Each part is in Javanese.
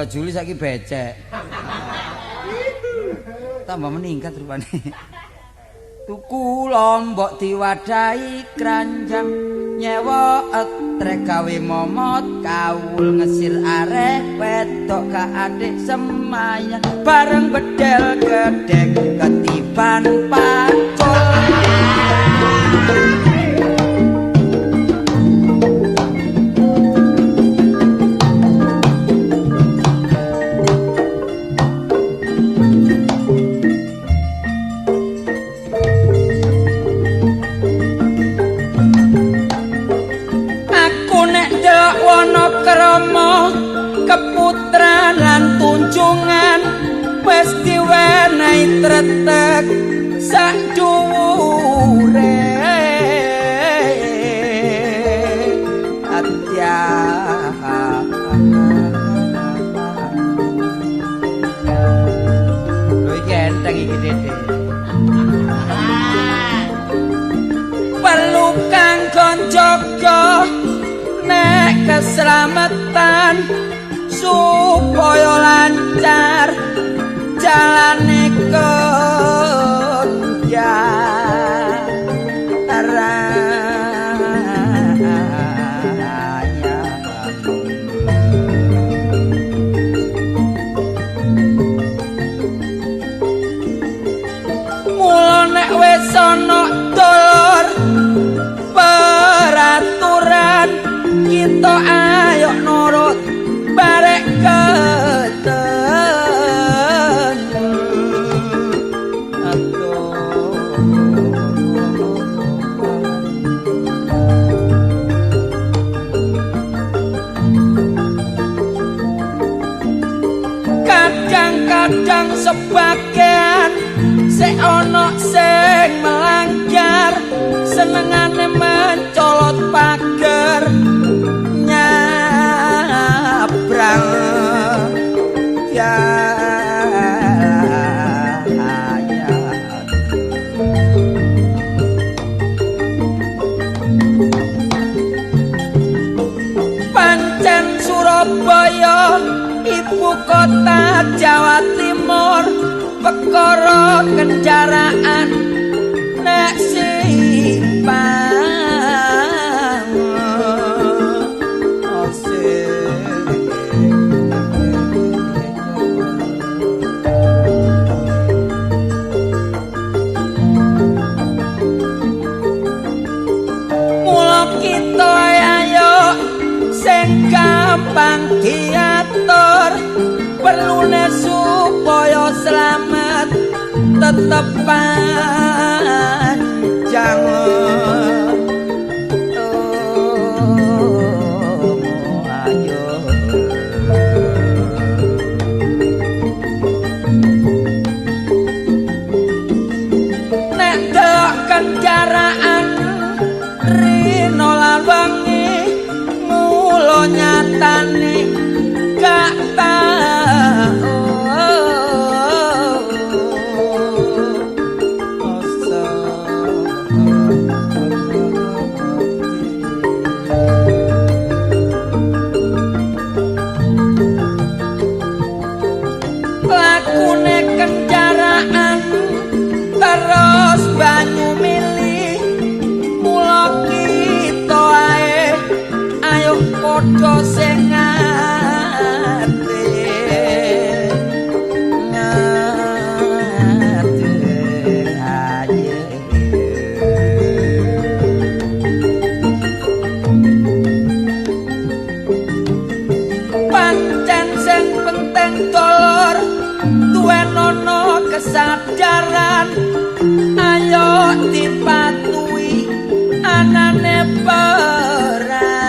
2 Juli saiki becek. Tambah meningkat rupane. Tuku lombok diwadahi kranjang, nyewa etrek gawe momot kaul, ngesir arek wedok ka adik semayan, bareng bedel gedhek ketiban pacul. Krama keputran lan tunjungan wis diwenehi tretek sak dhuwure atya. Lho iki enteng iki Dede. Perlu kanggo njaga nek keselamatan supaya lancar jalane kerja. Mula nek wis ana dulur peraturan kita ayo nurut barek keten. Kadang-kadang sebagian sing ana sing melanggar senengane mencolot pager nyabrang ya. Pancen Surabaya ibu kota Jawa Timur, perkara kendaraan nek simpang. Mula kita ayo sing gampang diatur, perlune supaya selamat tetep panjang. Nek delok kendaraan rino lan wengi mula nyatane gak tau. Lakune kendaraan terus banyu mili, mula kita ae ayo padha sing ati ngati aye. Pancen sing penting dulur duwenono kesadaran, ayo dipatuhi anane perang.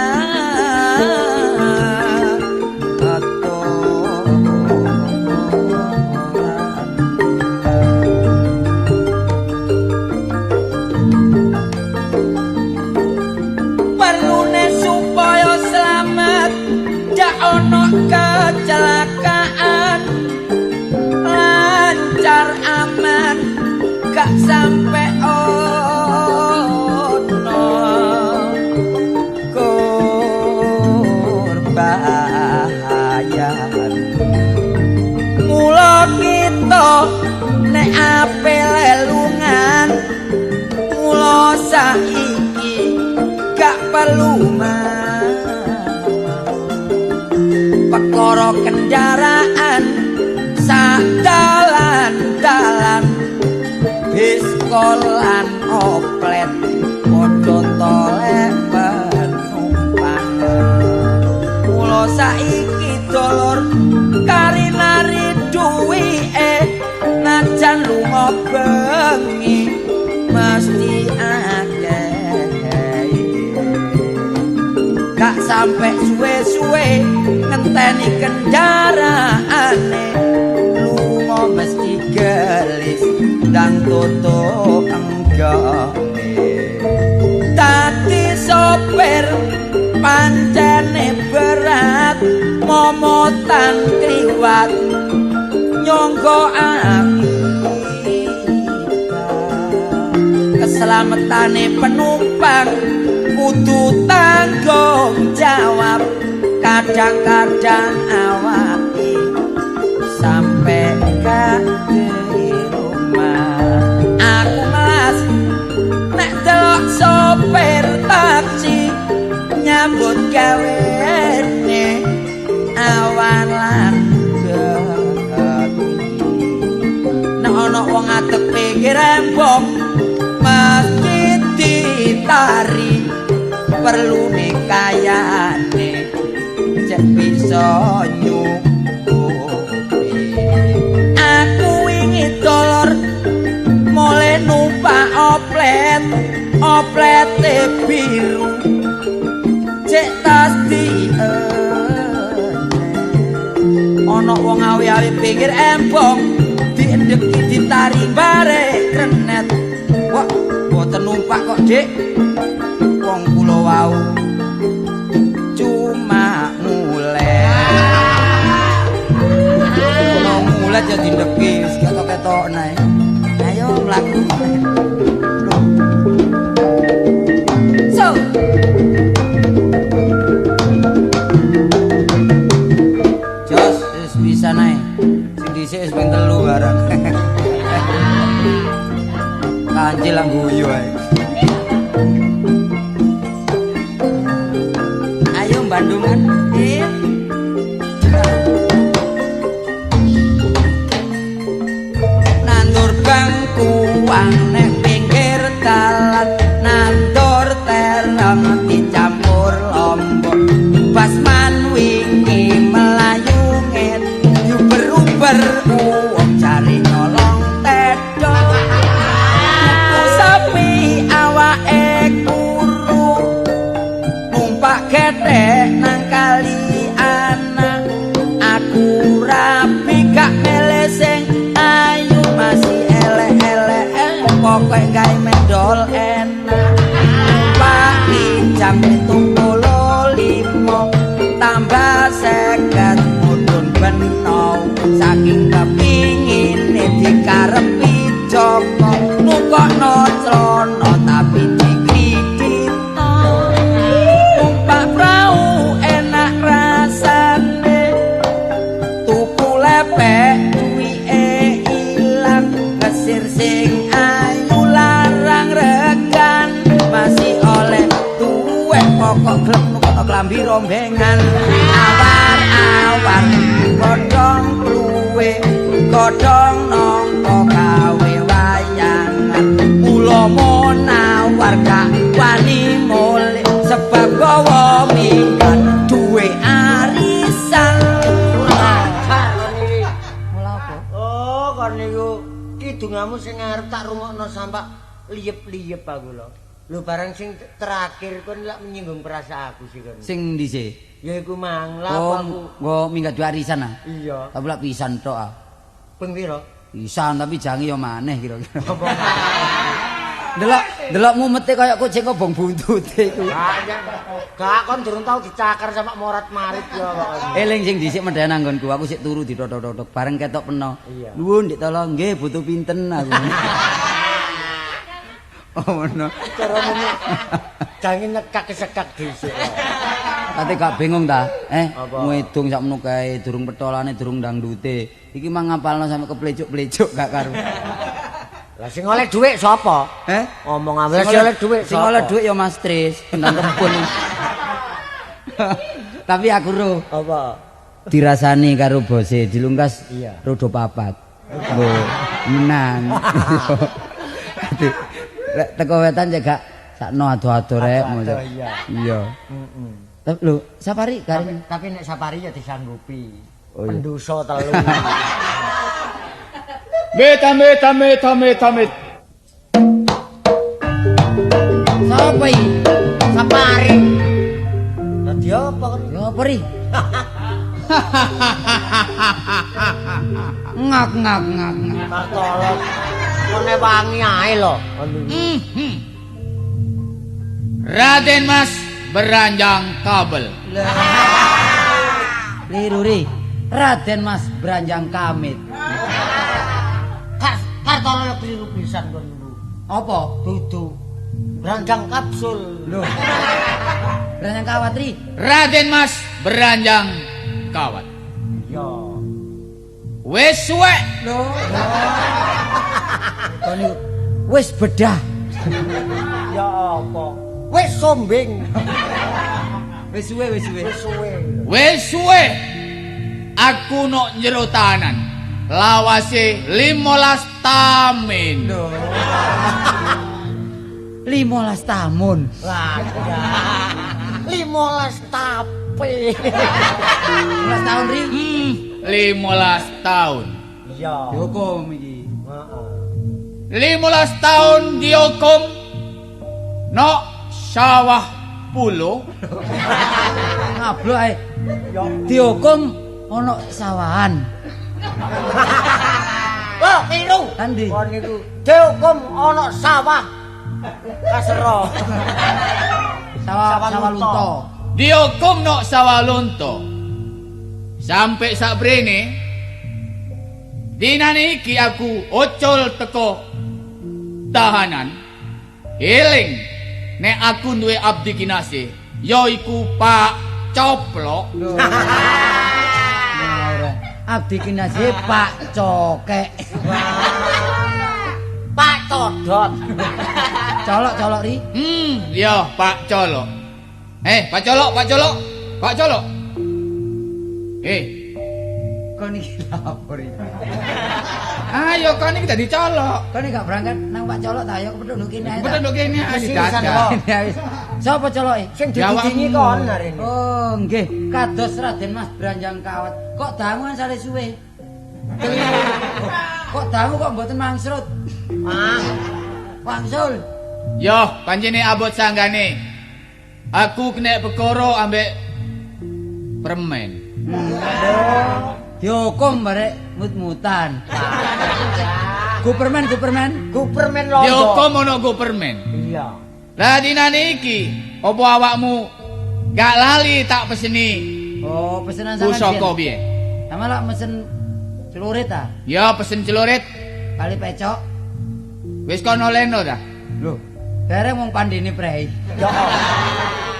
Perlune supaya selamat jak ono kecelakaan, lancar aman gak sampai ora. Ana kendaraan sak dalan-dalan, bis kolan oplet padha tolek penumpang. Mula saiki dulur kari nari duwike, najan lunga bengi mesti akeh. Gak sampe suwe-suwe ngenteni kendaraane, lunga mesti gelis ndang tutup enggone. Dadi sopir pancene berat, momotan kliwat nyonggo akibat. Keselamatane penumpang kudu tanggung jawab, kadang-kadang awake sampe gak di rumah. Aku melas nek delok sopir taksi nyambut gawene awan lan bengi. Nek ana wong ngadeg pinggir embong mesti ditari, perlune kayane cek bisa nyukupi. Aku wingi dolor mulai numpak oplet, oplete biru cek tas di ana wong awe-awe pinggir embong diendeki ditari bare krenet. Wah, mboten numpak kok, Dik. Wong kula wau cuma ngulet. Kula ngulet ya dindeki wis ketok-ketok nae. Ayo mlaku. So. Jos wis bisa nae. Sing dhisik wis ping 3 barang. Kancil lang guyu ae. Ayo Bandungan. Nandur bangkuang nek pinggir dalan, nandur terong dicampur lombok. Basman wingi melayu nget, yuber-uber wong cari nyolong tedong. Tuku sapi awake kuru, numpak gethek nang kali anak. Aku rapi gak milih sing ayu, masih elek-elek pokoke gawe mendol enak. Numpak jam 75 tambah 50 mudhun beno, saking kepingine dikarepi Joko nukokno celana tapi dikridito. Numpak prau enak rasane, tuku lepek duwike ilang, ngesir sing ayu larang regan, masih oleh tuwek pokok gelem nukokno klambi rombengan. Awar-awar godhong kluwe, godhong nangka gawe wayangan. Kula monawar gak wani mulih sebab gawa minggat duwe arisan. Ajar kon iki. Mula apa? Oh, kon niku kidungamu sing arep tak rungokno sampak liyep-liyep aku lho. Lho barang sing terakhir kon lak menyinggung perasaanku sih kon. Sing ndi sih? Ya iku mang, lha Oh, aku. nggo minggat duwe arisan ah. Iya. Tapi lak pisan tok ah. Ping pira? Pisan tapi jange ya maneh kira-kira. Apa? Delok, delok mumete kaya kucing kobong buntute iku. Gak kon durung tau dicakar sama morat-marit ya pokoke. Eling sing dhisik medhen anggonku, aku sik turu ditotok-totok bareng ketok peno. Iya. Nuwun Dik tolong nggih butuh pinten aku. Oh ngono. Cara muni jange nyekak-sekak dhisik. Kate gak bingung ta? Apa? Ngedung sakmono kae durung petolane durung dangdute. Iki mang ngapalno sampe keplecuk-plecuk gak karo. Lah sing oleh dhuwit sapa? Eh? Ngomong ambil sing oleh dhuwit Sing oleh dhuwit ya Mas Tris, kendang kebun. Tapi aku roh Apa? Dirasani karo bose dilungkas rodo papat. Lho, menang. Lek teko wetan ya gak sakno ado-ado rek. Iya. Heeh. Lho, Safari kare. Tapi nek Safari ya disanggupi. Pendosa telu. Amit amit amit amit. Sapa iki? Safari. Dadi apa kon? Ya apa ri? Ngak ngak ngak ngak. Kartolo. Kone wangi ae lho. Raden Mas beranjang kabel. Liru ri. Raden Mas beranjang kamit. Kartolo keliru pisan kon niku. Apa? Dudu. Beranjang kapsul. Lho. Beranjang kawat ri. Raden Mas beranjang kawat. Iya. Wis suwek. Lho. Kon niku wis bedah. Ya apa? Wis sombing. Wis suwe wis suwe. Wis suwe. Wis suwe. Aku nok njero tahanan. Lawase 15 tamin. Lho. 15 tamun. Lah ya. 15 tape. 15 tahun ri. 15 tahun. Iya. Dihukum iki. Heeh. 15 tahun dihukum nok sawah pulo. Ngablok ae. Dihukum ana sawahan. Wah, keliru. Endi? Kon niku dihukum ana sawah. Kasero. Sawah sawah lunto. Dihukum nok sawah lunto. Sampai sabrene dinane iki aku ocol teko tahanan. Eling nek aku duwe abdi kinasih yaiku Pak Coplok. Abdi kinasih Pak Cokek. Pak Codot. Colok-colok ri. Iya Pak Colok. Pak Colok, Pak Colok. Pak Colok. Kon iki lapor iki. Ayo kon iki dadi colok. Kon iki gak berangkat nang Pak Colok ta ayo kepethuk nduk kene ae. Kepethuk nduk kene ae dadak. Wis. Sapa coloke? Sing dididingi kon arene. Oh, nggih. Kados Raden Mas Branjang Kawat. Kok dangu sale suwe? Kok dangu kok mboten mangsrut? Ah, wangsul. Yo, pancene abot sanggane. Aku kena perkara ambek permen. Dihukum barek mut-mutan. Gupermen, gupermen. Gupermen londo. Dihukum ono gupermen. Iya. Lah dinane iki, apa awakmu gak lali tak peseni? Oh, pesenan sampean. Pusaka piye? Sama lak mesen celurit ta? Ya, pesen celurit. Kali pecok. Wis kono leno ta? Lho, dereng wong pandene prei. Ya.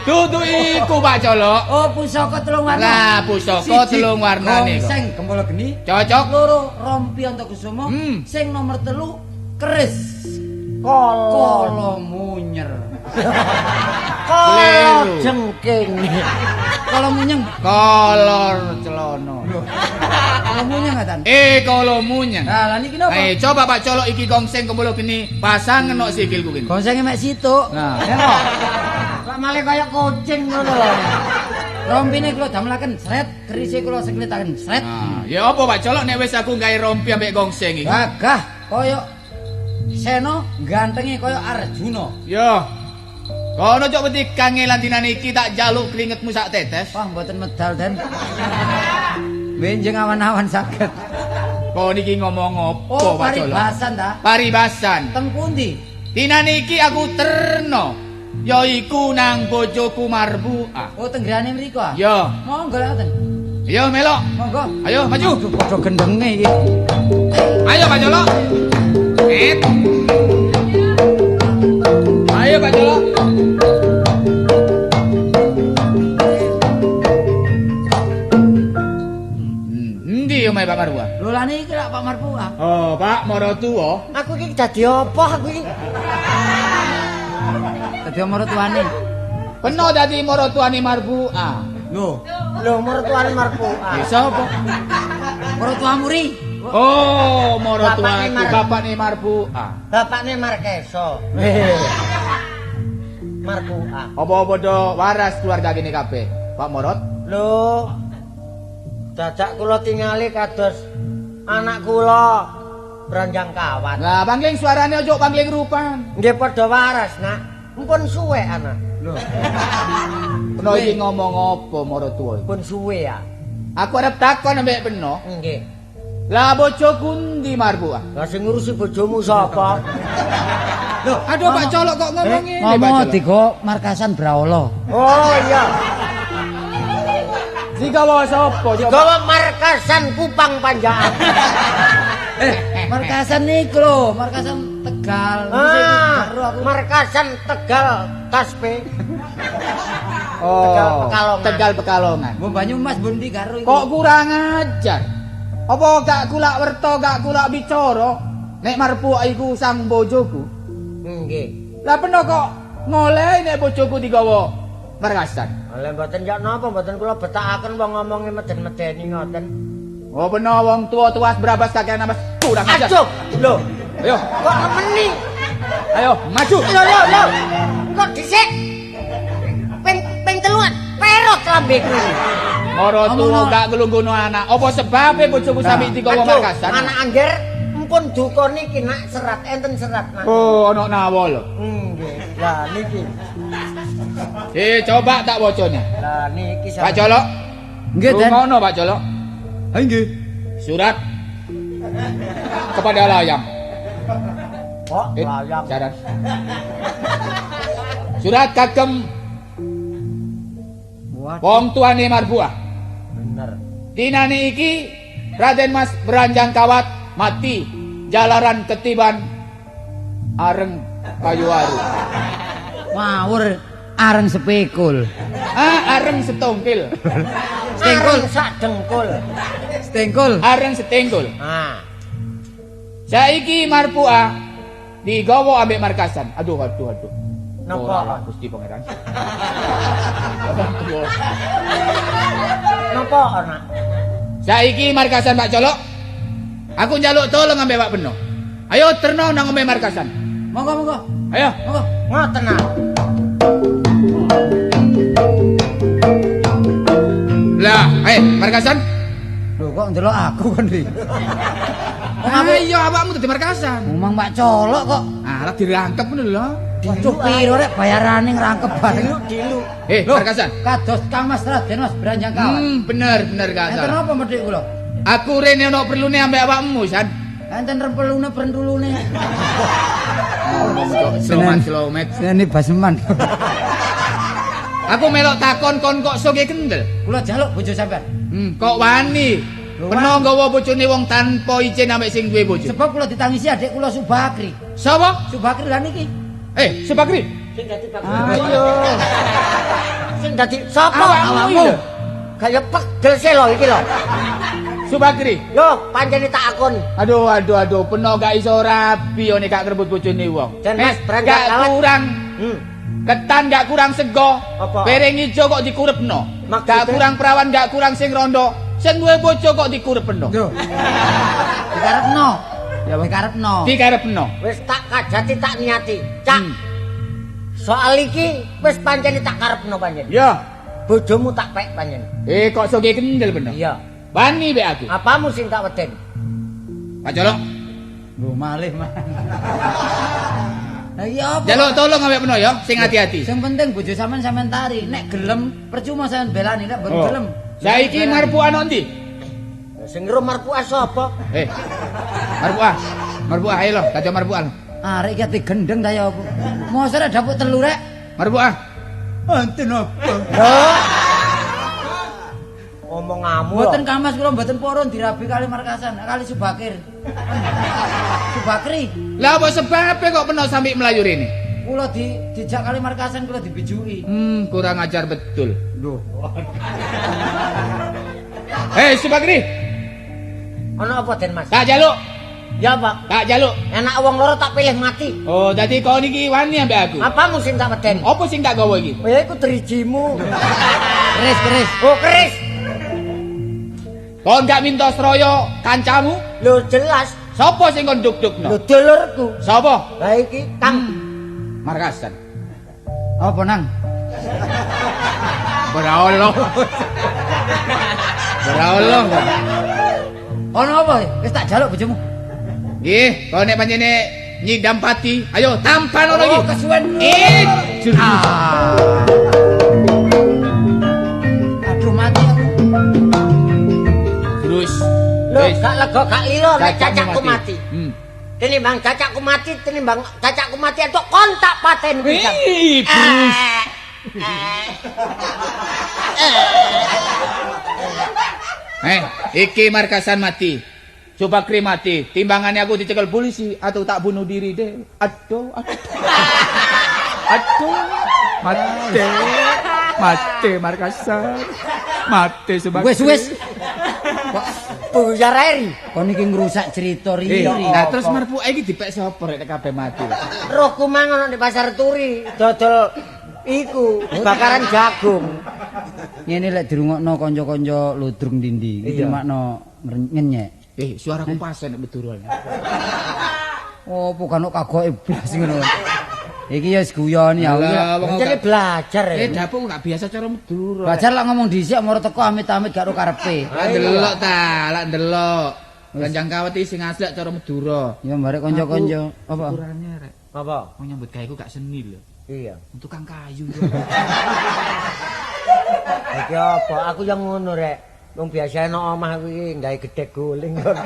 Dudu iku Pak Colok. Oh, pusaka telung warna. Lah, pusaka telung warnane kok. Sing gempala geni. Cocok. Loro rompi Antakusuma. Sing nomor 3 keris kala munyer. Kala jengking. Kala munyeng. Kolor celana. Kala munyeng atan. Kala munyeng. Lah, lha niki napa? Coba Pak Colok iki gongseng kempolo geni pasang nok sikilku kene. Gongsenge mek situk. Nah. Kok malah kaya kucing ngono lho. Rompine kula damelaken sret, kerise kula sekletaken sret. Nah, ya apa Pak Colok nek wis aku gawe rompi ambek gongseng iki? Gagah kaya Seno, gantenge kaya Arjuna. Yo. Kono cok wedi kangelan dinane iki tak jaluk keringetmu sak tetes. Wah, mboten medal, Den. Benjing awan-awan saged. Kon iki ngomong apa, oh, Pak Colok? Paribasan ta? Paribasan. Teng pundi? Dinane iki aku terno. Yaiku nang bojoku Marbuah. Oh, tenggrane mriku ah? Ya. Monggo lek ngoten. Ayo melok. Monggo. Ayo maju. Padha gendenge iki. Ayo Pak Colok. Ayo Pak Colok. Endi omahe Pak Marbuah? Lho lha niki lak Pak Marbuah. Oh, Pak Maratuwa. Aku iki dadi apa aku iki? Dadi maratuwane. Peno dadi maratuwane Marbuah. Lho, Lho mertuane Marpuah. Ya sapa? Mertuamu ri. Oh, maratuaku bapakne Marpuah. Bapakne Markeso. Marpuah. Apa padha waras keluarga kene kabeh? Pak Morot? Lho. Dadak kula tingali kados anak kula Branjang Kawat. Lah pangling suarane aja pangling rupan. Nggih padha waras, Nak. Mpun suwe anak. Lho. Peno iki ngomong apa maratuwa? Pun suwe ya. Aku arep takon ambek Peno. Nggih. Lah bojoku ndi Marpuah? Lah sing ngurusi bojomu sapa? Lho, aduh Pak Colok kok ngomong ngene, Pak Ngomong Colok. digo markasan Braolo. Oh iya. Digawa sapa? Coba. Gawa markasan Kupang Panjaan. Markasan niku lho, markasan Tegal. Ah, markasan Tegal Taspe. Oh, Tegal Pekalongan. Tegal Pekalongan. Mbok Banyumas mbok ndi karo iku. Kok kurang ajar? Apa gak kulak werto, gak kulak bicara? Nek Marpuah iku sang bojoku. Nggih. Lah peno kok ngoleh nek bojoku digawa markasan. Lah mboten jak napa mboten kula betakaken wong ngomongi meden-medeni ngoten. Oh peno wong tua tuas berabas kakean abas kurang ajar. Aduh, lho, Ayo, kok meni? ayo maju. Lho lho lho. Kok dhisik? Ping teluan perot lambeku. Mara tuwa gak nglungguhno anak. Apa sebabe bojoku sampe digawa markasan? Anak angger empun duka niki nak serat enten serat nak. Oh, ana nawa lho. Nggih. Lah niki. Coba tak wacane. Lah niki Pak Colok. Nggih, Den. Rungono Pak Colok. Ha nggih. Surat kepada layang. Kok layang. Jaran. Surat kagem wong tuane Marpuah. Bener. Dinane iki Raden Mas Branjang Kawat mati jalaran ketiban areng kayu aru. Ngawur areng sepikul. Ah, areng setongkil. Setengkul. Areng sak dengkul. Setengkul. Areng setengkul. Ah. Saiki Marpuah digawa ambek markasan. Aduh aduh aduh. Napa? Gusti Pangeran. Napa ana? Saiki markasan Pak Colok. Aku njaluk tolong ambek Pak Beno. Ayo terno nang omahe markasan. Monggo monggo. Ayo. Monggo. Ngoten ah. Lah, ayo markasan. Lho kok ndelok aku kon iki? Ayo awakmu dadi markasan. Ngomong Pak Colok kok. Ah, lah dirangkep ngono lho. Waduh piro rek bayarane ngrangkep bareng. Dilu. Markasan. Kados Kang Mas Raden Mas Branjang Kawat. Bener bener gak Enten salah. apa medhik kula? Aku rene ono perlune ambek awakmu, San. Enten rempelune prentulune. Ngomong kok slomat-slomet. Ini baseman. Aku melok takon kon kok soge kendel. Kula jaluk bojo sampean. Kok wani? Peno nggawa bojone wong tanpa izin ambek sing duwe bojo. Sebab kula ditangisi adik kula Subakri. Sapa? Subakri lah niki. Subakri. Sing dadi bakul. Ayo. Sing dadi sapa Awakmu. Kaya pegel selo iki lho. Subakri. Yo, pancene tak akon. Aduh aduh aduh, peno gak iso rabi one gak ngrebut bojone wong. Dan Mas Branjang gak Kawat. kurang ketan gak kurang sego. Apa? Piring ijo kok dikurepno. Maksudnya? Gak kurang perawan gak kurang sing rondo. Sing duwe bojo kok dikurepno. Lho. Dikarepno. Ya dikarepno. Dikarepno. Wis tak kajati tak niati. Cak. Soal iki wis pancene tak karepno pancen. Ya. Bojomu tak pek pancen. Kok soge kendel bener. Iya. Wani mbek aku. Apamu sing tak weden? Pak Colok, Lho malih man. Lah iya apa? jaluk tolong ambek peno ya, sing hati-hati. Sing penting bojo sampean sampean tari. Nek gelem percuma sampean belani nek mboten gelem. Saiki Marpuah ono ndi? Sing ngro Marpuah sapa? Marpuah. Marpuah ayo lho, kaca Marpuah. Arek iki ati gendeng ta ya aku. Mosok rek dapuk telu rek. Marpuah. Enten apa? Lho. Omongamu. Mboten Kang Mas kula mboten purun dirabi kali markasan, kali Subakir. Subakri. Lah apa sebabe kok peno sampe mlayu rene? Kula dijak kali markasan kula dibijuki. Kurang ajar betul. Lho. Subakri. Ono apa Den Mas? Tak jaluk. Ya Pak. Tak jaluk. Enak wong loro tak pilih mati. Oh, dadi kon iki wani ambek aku. Apamu sing tak weden? Apa sing tak gawa iki? Ya iku drijimu. Keris, keris. Oh, keris. Kon gak minta sroyo kancamu? Lho jelas. Sapa sing kon duk-dukno? Lho dulurku. Sapa? Lah iki Kang Markasan. Apa nang? Ora olo. Ora olo. Ono apa? Wis tak jaluk bojomu. Nggih, kok nek pancene nyidam pati, ayo tampan ono iki. Oh, kesuwen. Ah. Aduh mati aku. Terus. Lho, gak lega gak lilo nek cacakku mati. Tinimbang cacakku mati, tinimbang cacakku mati entuk kon tak paten pisan. Ih, Bruce. Iki Markasan mati. Subakri mati. Timbangannya aku dicekel polisi atau tak bunuh diri deh. Aduh, aduh. Aduh. Mati. Mati Markasan. Mati Subakri. Wis wis. Buyar ae. Kon iki ngrusak cerita Riri. Nah terus marpuke iki dipek sapa rek nek kabeh mati. Rohku mang ono di pasar Turi dodol iku bakaran jagung. Ngene lek dirungokno kanca-kanca ludrung dindi, iki makno ngenyek. Suaraku pas nek Madura. Oh, bukan kok kagoke blas ngono. Iki ya guyon ya. Jane belajar ya. Dapuk gak biasa cara Madura. Belajar lak ngomong dhisik moro teko amit-amit gak ro karepe. Lak ndelok ta, lak ndelok. Kanjang kawet iki sing asli cara Madura. Ya barek kanca-kanca apa? Ukurane rek. Apa? Wong nyambut gawe ku gak seni lho. Iya. Tukang kayu. Iki apa? Aku yang ngono rek. Wong biasa nang omah aku iki gawe gedhek guling kon.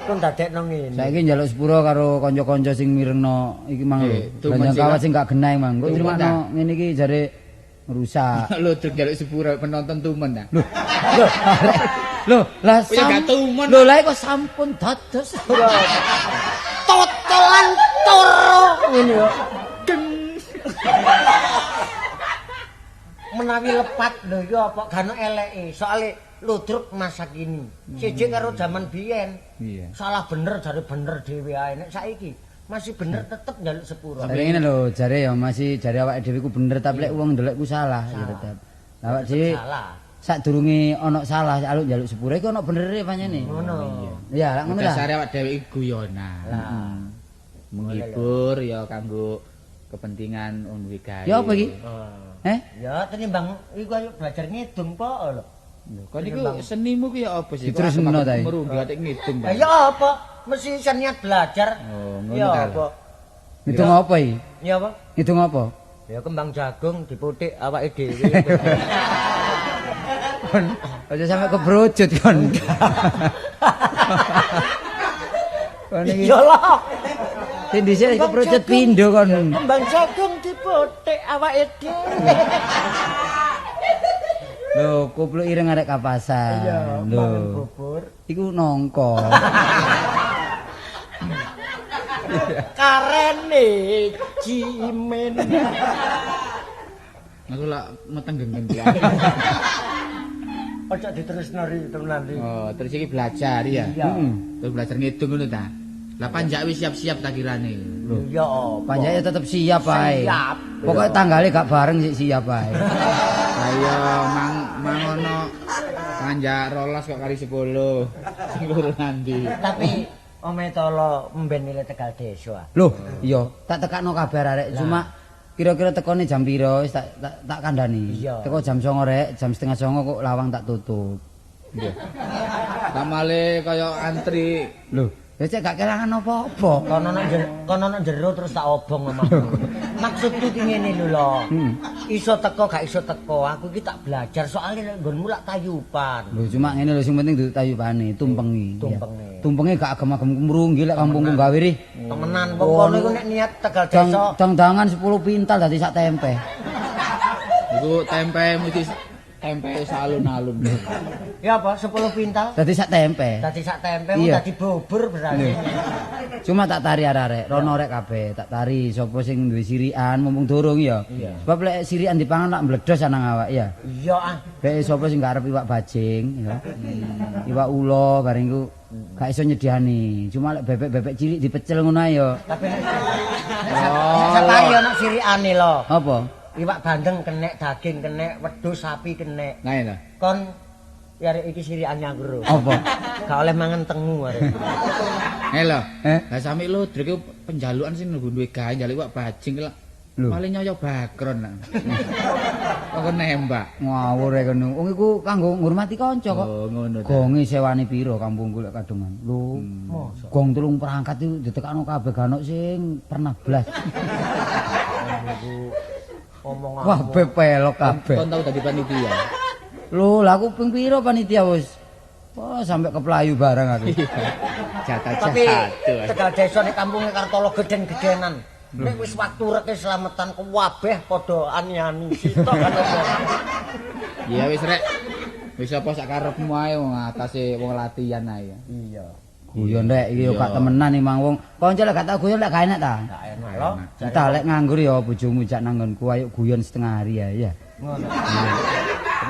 Kon dadekno ngene. Saiki njaluk sepuro karo kanca-kanca sing mirengno iki mang lho. Kanjang kawat sing gak genah mang. Kok terima ngene iki jare ngrusak. Lho truk njaluk sepuro penonton tumen ta. Lho. Lho, lah lho lah kok sampun dados. Totolan toro ngene yo. Menawi lepat lho ya apa gak ono eleke. Soale ludruk masa kini. Siji karo jaman biyen. Iya. Salah bener jare bener dhewe ae. Nek saiki masih bener tetep njaluk sepuro. Tapi ngene lho, jare ya masih jare awake dhewe ku bener tapi lek wong ndelok ku salah ya tetep. Lah awake dhewe sadurunge ana salah aluk njaluk sepuro iku ana benere pancene. Ngono. Iya, lak ngono ta. Dasare awake dhewe iki guyonan. Menghibur ya kanggo kepentingan duwe gawe. Ya apa iki? Ya tenimbang iku ayo belajar ngidung po lho. Kon iku senimu ku ya apa sih? Diterusno ta. Merunggi atik ngidung. Ya apa? Mesti niat belajar. Oh, ngono ya ta. Apa? Ngidung apa iki? Ya apa? Ngidung apa? Ya kembang jagung diputik awake dhewe. Kon aja sampe kebrojot kon. Kon iki. Ya lah. Sing dhisik kebrojot pindho kon. Kembang jagung diputik awake dhewe. Lho, kupluk ireng arek kapasan. Iya, mangan bubur. Iku nongko. Karene cimen. Aku lak meteng genggen. Ojo diterusno ri temenan ri. Oh, terus iki belajar ya. Iya. Terus belajar ngidung ngono ta. Lah panjak wis siap-siap ta kirane. Lho, iya apa? Panjake tetep siap ae. Siap. Pokoke tanggale gak bareng sik siap ae. Ayo mang ono panjak 12 kok kali 10. Sing loro nanti. Tapi Ome Tolo mben nilai Tegal Desa. Loh, iya, tak tekakno kabar arek cuma kira-kira tekone jam pira wis tak kandhani. Teko jam 09.00 rek, jam 08.30 kok lawang tak tutup. Nggih. Tamale kaya antri. Lho, ya cek gak kelangan apa-apa. Kono nang jero terus tak obong omahku. Maksudku ki ngene lho lho. Iso teko gak iso teko, aku iki tak belajar soalnya nek nggonmu lak tayupan. Lho cuma ngene lho sing penting dudu tayupane, tumpengi. Tumpenge. Tumpenge gak agem-agem kemrunggi lek kampungku gawe rih. Temenan wong kono iku nek niat Tegal Desa dang-dangan 10 pintal dadi sak tempe. Iku tempe mesti tempe salun-alun. Ya apa 10 pintal? Dadi sak tempe. Dadi sak tempe mung dadi bubur berarti. Cuma tak tari arek-arek, rono rek kabeh, tak tari sapa sing duwe sirikan mumpung durung ya. Sebab lek sirikan dipangan lak mbledos nang awak ya. Iya ah. Lek sapa sing gak arep iwak bajing ya. Iwak ula bareng iku gak iso nyediani. Cuma lek bebek-bebek cilik dipecel ngono ae ya. Tapi nek separi ono sirikane lho. Apa? Iwak bandeng kenek, daging kenek, wedhus sapi kenek. Nah lho. Kon arek iki sirikan aku. Apa? Gak oleh mangan tengu arek. Lho. Lah sami ludruk iku penjalukan sing nunggu duwe gawe njaluk iwak bajing lho. Paling nyoyo bakron lah. Kok nembak. Ngawur e kono. Wong iku kanggo ngurmati kanca kok. Oh, ngono ta. Gonge sewane piro kampungku lek kadungan. Lho, gong 3 perangkat iku ditekakno kabeh gak ono sing pernah blas. Iku omonganmu. Wah, pelok kabeh. Kon tau dadi panitia. Lho, lah aku ping piro panitia wis. Wah, sampai keplayu barang aku. Jatah Tapi jatuh. Tegal desa nek kampunge Kartolo geden-gedenan. Nek wis waktu reke slametan kabeh padha ani-ani sitok kan apa. Ya wis rek. Wis apa sak karepmu ae wong atase wong latihan ae. Iya. Guyon rek iki yo gak temenan emang wong. Kanca lek gak tau guyon lek gak enak ta. Gak enak lho. Entah lek nganggur ya bojomu jak nang nggonku ayo guyon setengah hari ya ya. Ngono.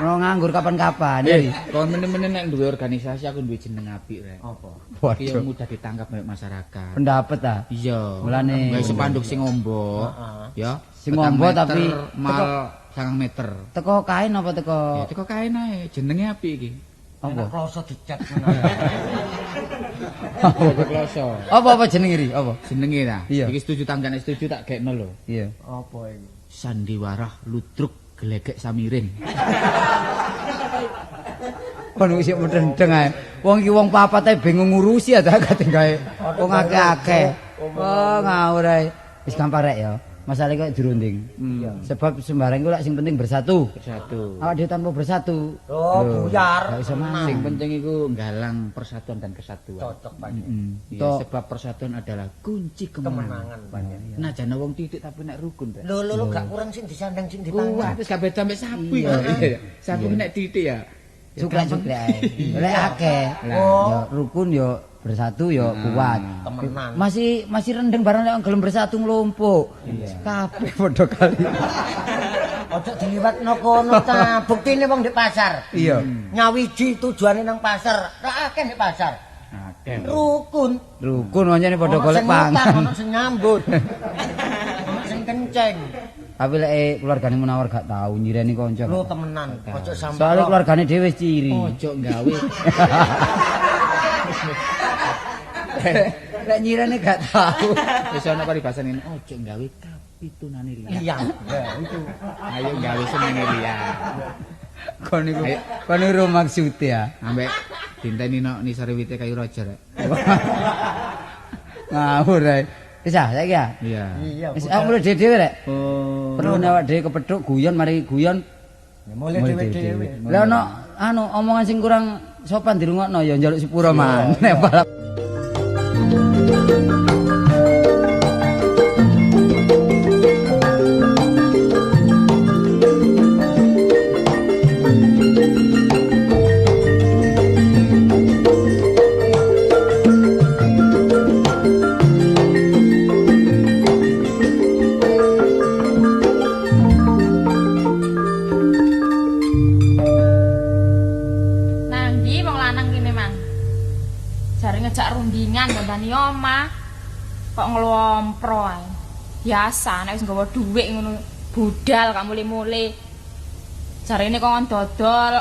Ono nganggur kapan-kapan. Kon mene-mene nek duwe organisasi aku duwe jeneng apik rek. Apa? Iki yo mudah ditangkap mbek masyarakat. Pendapat ta? Iya. Mulane gawe spanduk sing ombo. Ya. Sing ombo tapi mal 9 meter. Teko kain apa teko? Ya teko kain ae, jenenge apik iki. Apa? Kloso dicat ngono. Apa kloso? Apa-apa jenenge iki? Apa? Jenenge ta? Iya. Iki setuju tanggane setuju tak gekno lho. Iya. Apa iki? Sandiwara ludruk gelegek samirin. Kon wis medendeng ae. Wong iki wong papat ae bingung ngurusi ya ta kate gawe wong akeh-akeh. Oh ngawur ae. Wis gampang rek ya. Masalah kok dirunding. Iya. Sebab sembarang iku lek sing penting bersatu. Bersatu. Awak dhewe tanpa bersatu. Oh, buyar. Gak iso mangan. Sing penting iku nggalang persatuan dan kesatuan. Cocok panjenengan. Iya, sebab persatuan adalah kunci kemenangan. Kemenangan. Nah, jane wong titik tapi nek rukun, Rek. Lho lho lho gak kurang sing disandang sing dipangan. Kuat wis gak beda mbek sapi. Iya. Sapi nek titik ya. Cuklek-cuklek ae. Lek akeh. Ya rukun ya bersatu ya kuat. Temenan. Masih rendeng bareng lek gelem bersatu nglumpuk. Kabeh padha kali. Ojo diliwatno kono ta. Buktine wong ndek pasar. Iya. Nyawiji tujuane nang pasar. Ra akeh ndek pasar. Akeh. Rukun. Rukun wancane padha golek pangan. Ono sing nyambut. Ono sing kenceng. Tapi lek keluargane Munawar gak tau nyireni kanca. Lho temenan, ojo sampe. Soale keluargane dhewe wis ciri. Ojo gawe. Lek nyirene gak tau. Wis ana paribasan ngene, ojo gawe kapitunane liya. Iya, itu. Ayo gawe senenge liya. Kon niku kon niku maksude ya. Ambek dinteni nok nisore wite kayu raja rek. Ngawur ae. Wis ah saiki ya. Iya. Iya. Wis aku mulai dhewe rek. Oh. Perlu awak dhewe kepethuk guyon mari guyon. Mulai dhewe-dhewe. Lah ono anu omongan sing kurang sopan dirungokno ya njaluk sepuro maneh. Omah kok nglompro ae. Biasa nek wis nggawa dhuwit ngono budal gak mule-mule. Jarene kok dodol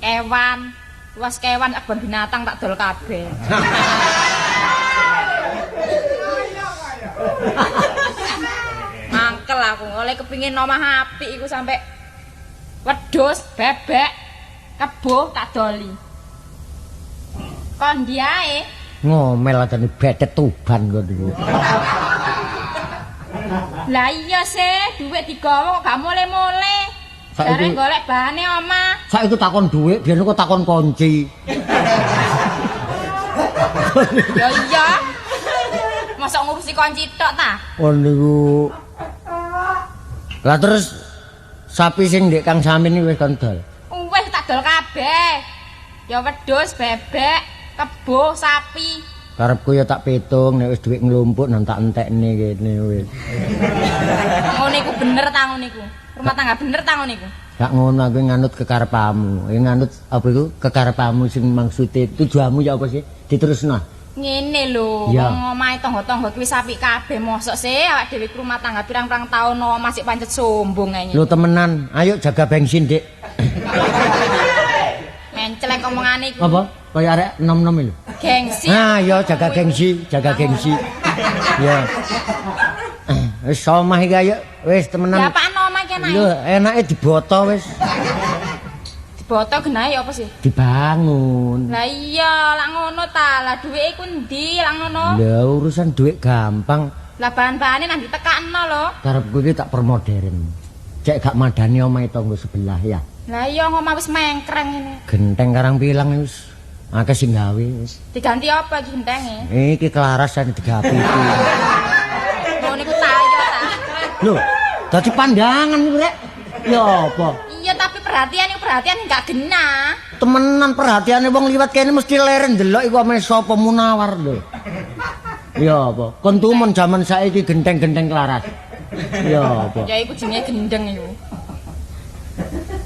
kewan, luas kewan kebon binatang tak dol kabeh. Mangkel aku oleh kepingin omah apik iku sampe wedhus, bebek, kebo tak doli. Kon ndi ae? Ngomel adane bedet Tuban kok niku. Lah iya sih, dhuwit digawa kok gak mule-mule. Jare golek bahane omah. Saiki takon dhuwit, biyen kok takon kunci. Ya iya. Mosok ngurusi kunci tok ta? Oh niku. Lah terus sapi sing ndek Kang Samin iki wis kon dol. Wis tak dol kabeh. Ya wedhus, bebek, kebo, sapi. Karepku ya tak pitung nek wis dhuwit nglumpuk nang tak entekne kene wis. Ngono iku bener ta ngono iku? Rumah tangga bener ta ngono iku? Gak ngono aku nganut kekarepamu. Ya nganut apa iku kekarepamu sing maksude tujuanmu ya apa sih? Diterusno. Ngene lho, wong omahe tangga-tangga ki wis apik kabeh, mosok sih awak dhewe rumah tangga pirang-pirang taun masih pancet sombong ae. Lho temenan, ayo jaga bensin, Dik. Mencelek omongane iku. Apa? Kaya arek nom-nom lho. Gengsi. Ah, ya jaga gengsi, jaga gengsi. Ya. Wis omah iki ayo, wis temenan. Ya apaan omah iki enake? Lho, enake diboto wis. Diboto genahe apa sih? Dibangun. Lah iya, lak ngono ta. Lah duwike iku endi lak ngono? Lah urusan duit gampang. Lah bahan-bahane nang ditekakno lho. Karepku iki tak permodern. Cek gak madani omahe tangga sebelah ya. Lah iya omah wis mengkreng ngene. Genteng Karang Pilang wis akeh sing gawe wis. Diganti apa iki gentenge? Iki kelarasan digapi iki. Ngono iku tayo ta. Lho, dadi pandangan iku rek. Ya apa? Iya tapi perhatian iku perhatian gak genah. Temenan perhatiane wong liwat kene mesti leren ndelok iku ame sapa Munawar lho. Ya apa? Kon tumen jaman saiki genteng-genteng kelaras. Ya apa? Ya iku jenenge gendeng iku.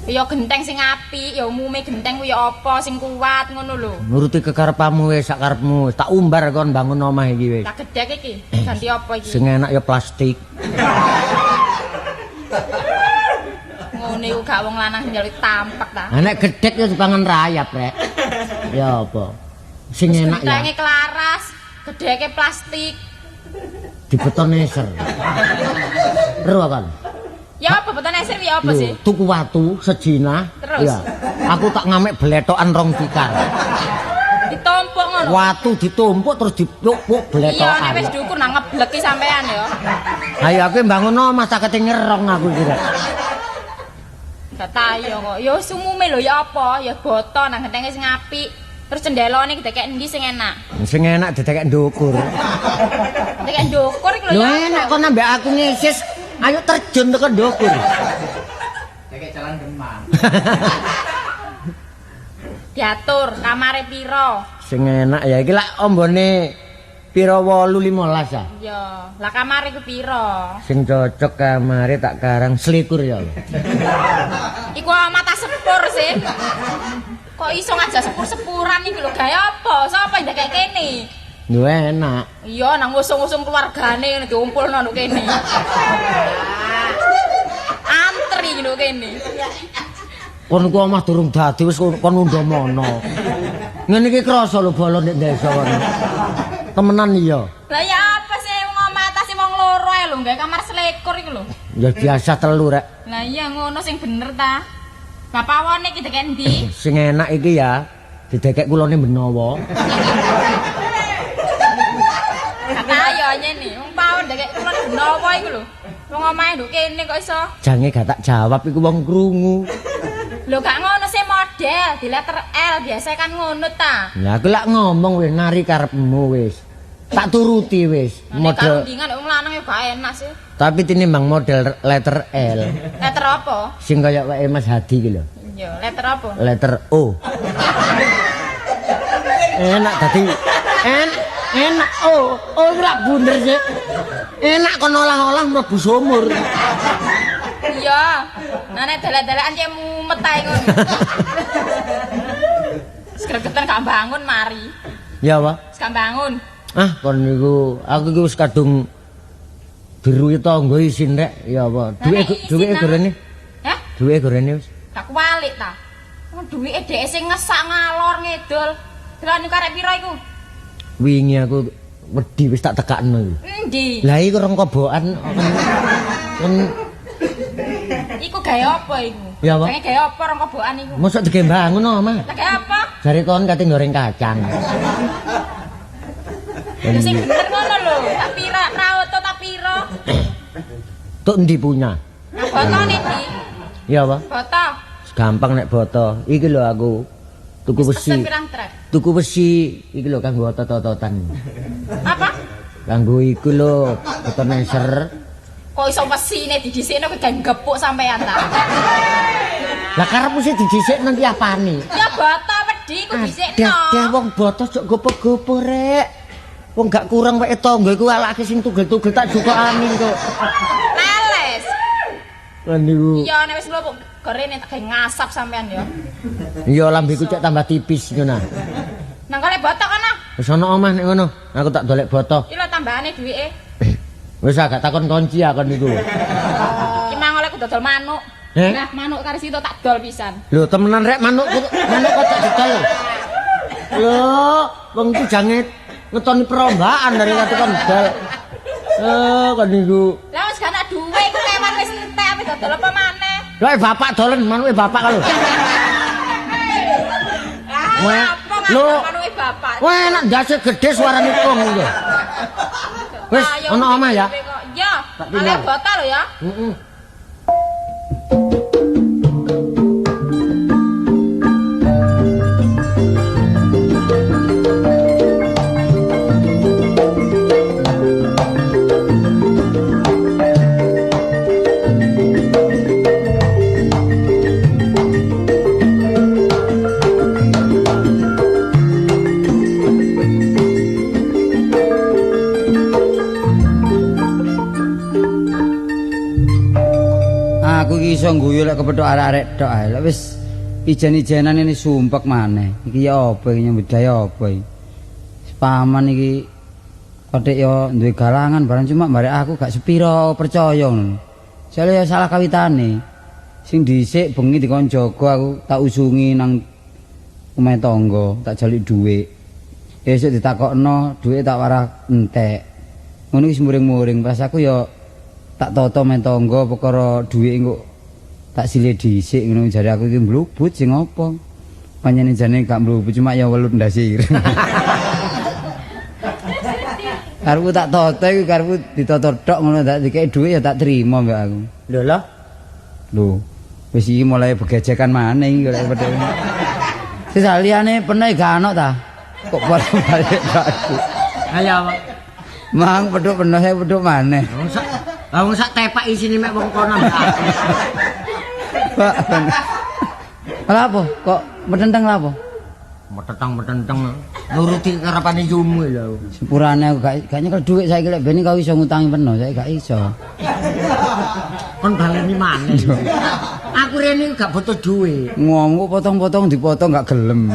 Ya genteng sing apik, ya umume genteng ku ya apa sing kuat ngono lho. Nuruti kekarepmu wis sak karepmu, tak umbar kon bangun omah iki wis. Tak gedhek iki, ganti apa iki? Sing enak ya plastik. Ngene iku gak wong lanang njaluk tampak ta. Lah nek gedhek ya dipangan rayap rek. Ya apa? Sing enak ya. Gentenge kelaras, gedheke plastik. Dibeton neser. Ero kan? Ya apa beton neser ya apa sih? Tuku watu sejina. Terus? Ya. Aku tak ngamek bletokan rong tikar. Ditumpuk ngono. Watu ditumpuk terus dipuk-puk bletokan. Iya nek wis dukur nang ngebleki sampean ya. Ayo aku bangun omah tak kete nyerong aku iki rek. Tayo kok. Ya wis umume lho ya apa? Ya boto nang gentenge sing apik. Terus cendelone didekek endi sing enak? Sing enak didekek ndukur. Didekek ndukur iku lho. Lho enak kon ambek aku ngisis. Ayo terjun teko ndukur. Dekek jalan Demang. Diatur kamare pira? Sing enak ya iki lak ombone pira 8 15 ah. Iya, lah kamare iku pira? Sing cocok kamare tak karang selikur ya. Iku omah tak sepur sih. Kok iso ngajak sepur-sepuran iki lho gawe apa? Sapa ndekek kene? Lho enak. Iya, nang usung-usung keluargane ngene diumpulno nduk kene. Antri nduk kene. Kon ku omah durung dadi wis kon undha mono. Ngene iki krasa lho bolo nek desa kono. Temenan iya. Lah ya apa sih wong omah atase wong loro ae lho gawe kamar selikur iku lho. Ya biasa telu rek. Lah iya ngono sing bener ta. Lah pawone iki dekek endi? Sing enak iki ya didekek kulone Benowo. Kata yo nyene, wong pawon dekek kulone Benowo iku lho. Wong omahe nduk kene kok iso. Jange gak tak jawab iku wong krungu. Lho gak ngono sih model di letter L biasa kan ngono ta. Ya aku lak ngomong wis nari karepmu wis. Tak turuti wis. Model rundingan wong lanang yo gak enak sih. Tapi tinimbang model letter L. Letter apa? Sing kaya wae Mas Hadi iki lho. Iya, letter apa? Letter O. Enak dadi enak O. O iki lak bunder sih. Enak kon olah-olah mlebu sumur. Iya. Nah nek dalan-dalakan ya mumet ae ngono. Segregeten gak bangun mari. Ya apa? Gak bangun. Ah, kon niku aku iki wis kadung diruwi tangga isin rek. Ya apa? Duwike gorene. Hah? Duwike gorene wis. Gak kuwalik ta. Wong duwike dhek sing ngesak ngalor ngidul. Delok niku karek pira iku? Wingi aku wedi wis tak tekakno iki. Endi? Lah iku rong kobokan kon iku gawe apa iku? Ya apa? Gawe apa rong kobokan iku? Mosok digawe bangun omah. Lah gawe apa? Jare kon kate goreng kacang. Lha sing bener ngono lho, tak pira rawoto tak pira? Tuk endi punya? Nah, botone ndi? Ya apa? Boto. Gampang nek boto. Iki lho aku tuku besi. Tuku besi iki lho kanggo otot-ototan. Apa? Kanggo iku lho, beton neser. Kok iso wesine didhisikno kowe gak gepuk sampean ta? Lah karepmu sih didhisikno ki apane? Ya boto wedi iku dhisikno. Deh wong boto jok gopo-gopo rek. Wong gak kurang weke tangga iku alake sing tugel-tugel tak jukokane kok. Leles. Lah niku. Iya nek wis mlopok gorene tak gawe ngasap sampean ya. Iya lambeku cek tambah tipis ngono. Nang kene boto kono. Wis ana omah nek ngono, aku tak dolek boto. Iki lho tambahane duwike. Wis agak takon kunci akon niku. Iki mang oleh ku dodol manuk. Eh? Nah, manuk kari situ tak dol pisan. Lho, temenan rek manuk manuk kok tak didol. Lho, wong iki jange ngetoni perombakan dari kate kon dol. Eh, kon niku. Lah wis gak ana duwe iku kewan wis entek ape dodol apa maneh. Lho, bapak dolen manuke bapak lho. Wah, lho, manuke bapak. Wah, enak ndase gedhe suarane wong iku. Wis, ana omah ya. Ya, oleh botol lho ya. Heeh. Aku iki iso ngguyu lek kepethuk arek-arek tok ae. Lek wis ijen-ijenan ini sumpek maneh. Iki ya apa iki nyambut gawe apa iki? Paman iki kothek ya duwe galangan barang cuma barek aku gak sepiro percaya ngono. Soale ya salah kawitane. Sing dhisik bengi dikon jaga aku tak usungi nang omahe tangga, tak jalik dhuwit. Esuk ditakokno, dhuwit tak warah entek. Ngono wis muring-muring pas aku ya tak toto men tangga perkara dhuwit engko tak silih dhisik ngono jare aku iki mlubut sing apa. Panjenengan jane gak mlubut cuma ya welut ndase ireng. Karepku tak toto iku karepku ditoto tok ngono tak dikeki dhuwit ya tak trimo mbek aku. Lho lho. Lho, wis iki mulai begejekan maneh iki lek pedhe. Sing liyane peneh gak ono ta? Kok balik aku. Ayo. Mang pedhuk penuh saya pedhuk maneh. Lah wong sak tepak isine mek wong kono mbak aku. Pak. Lha apa? Kok metenteng lha apa? Metenteng-metenteng nuruti karepane yumu lho. Sepurane aku gak nyekel dhuwit saiki lek ben kau iso ngutangi peno, saiki gak iso. Kon baleni maneh. Aku rene gak butuh dhuwit. Ngomong potong-potong dipotong gak gelem.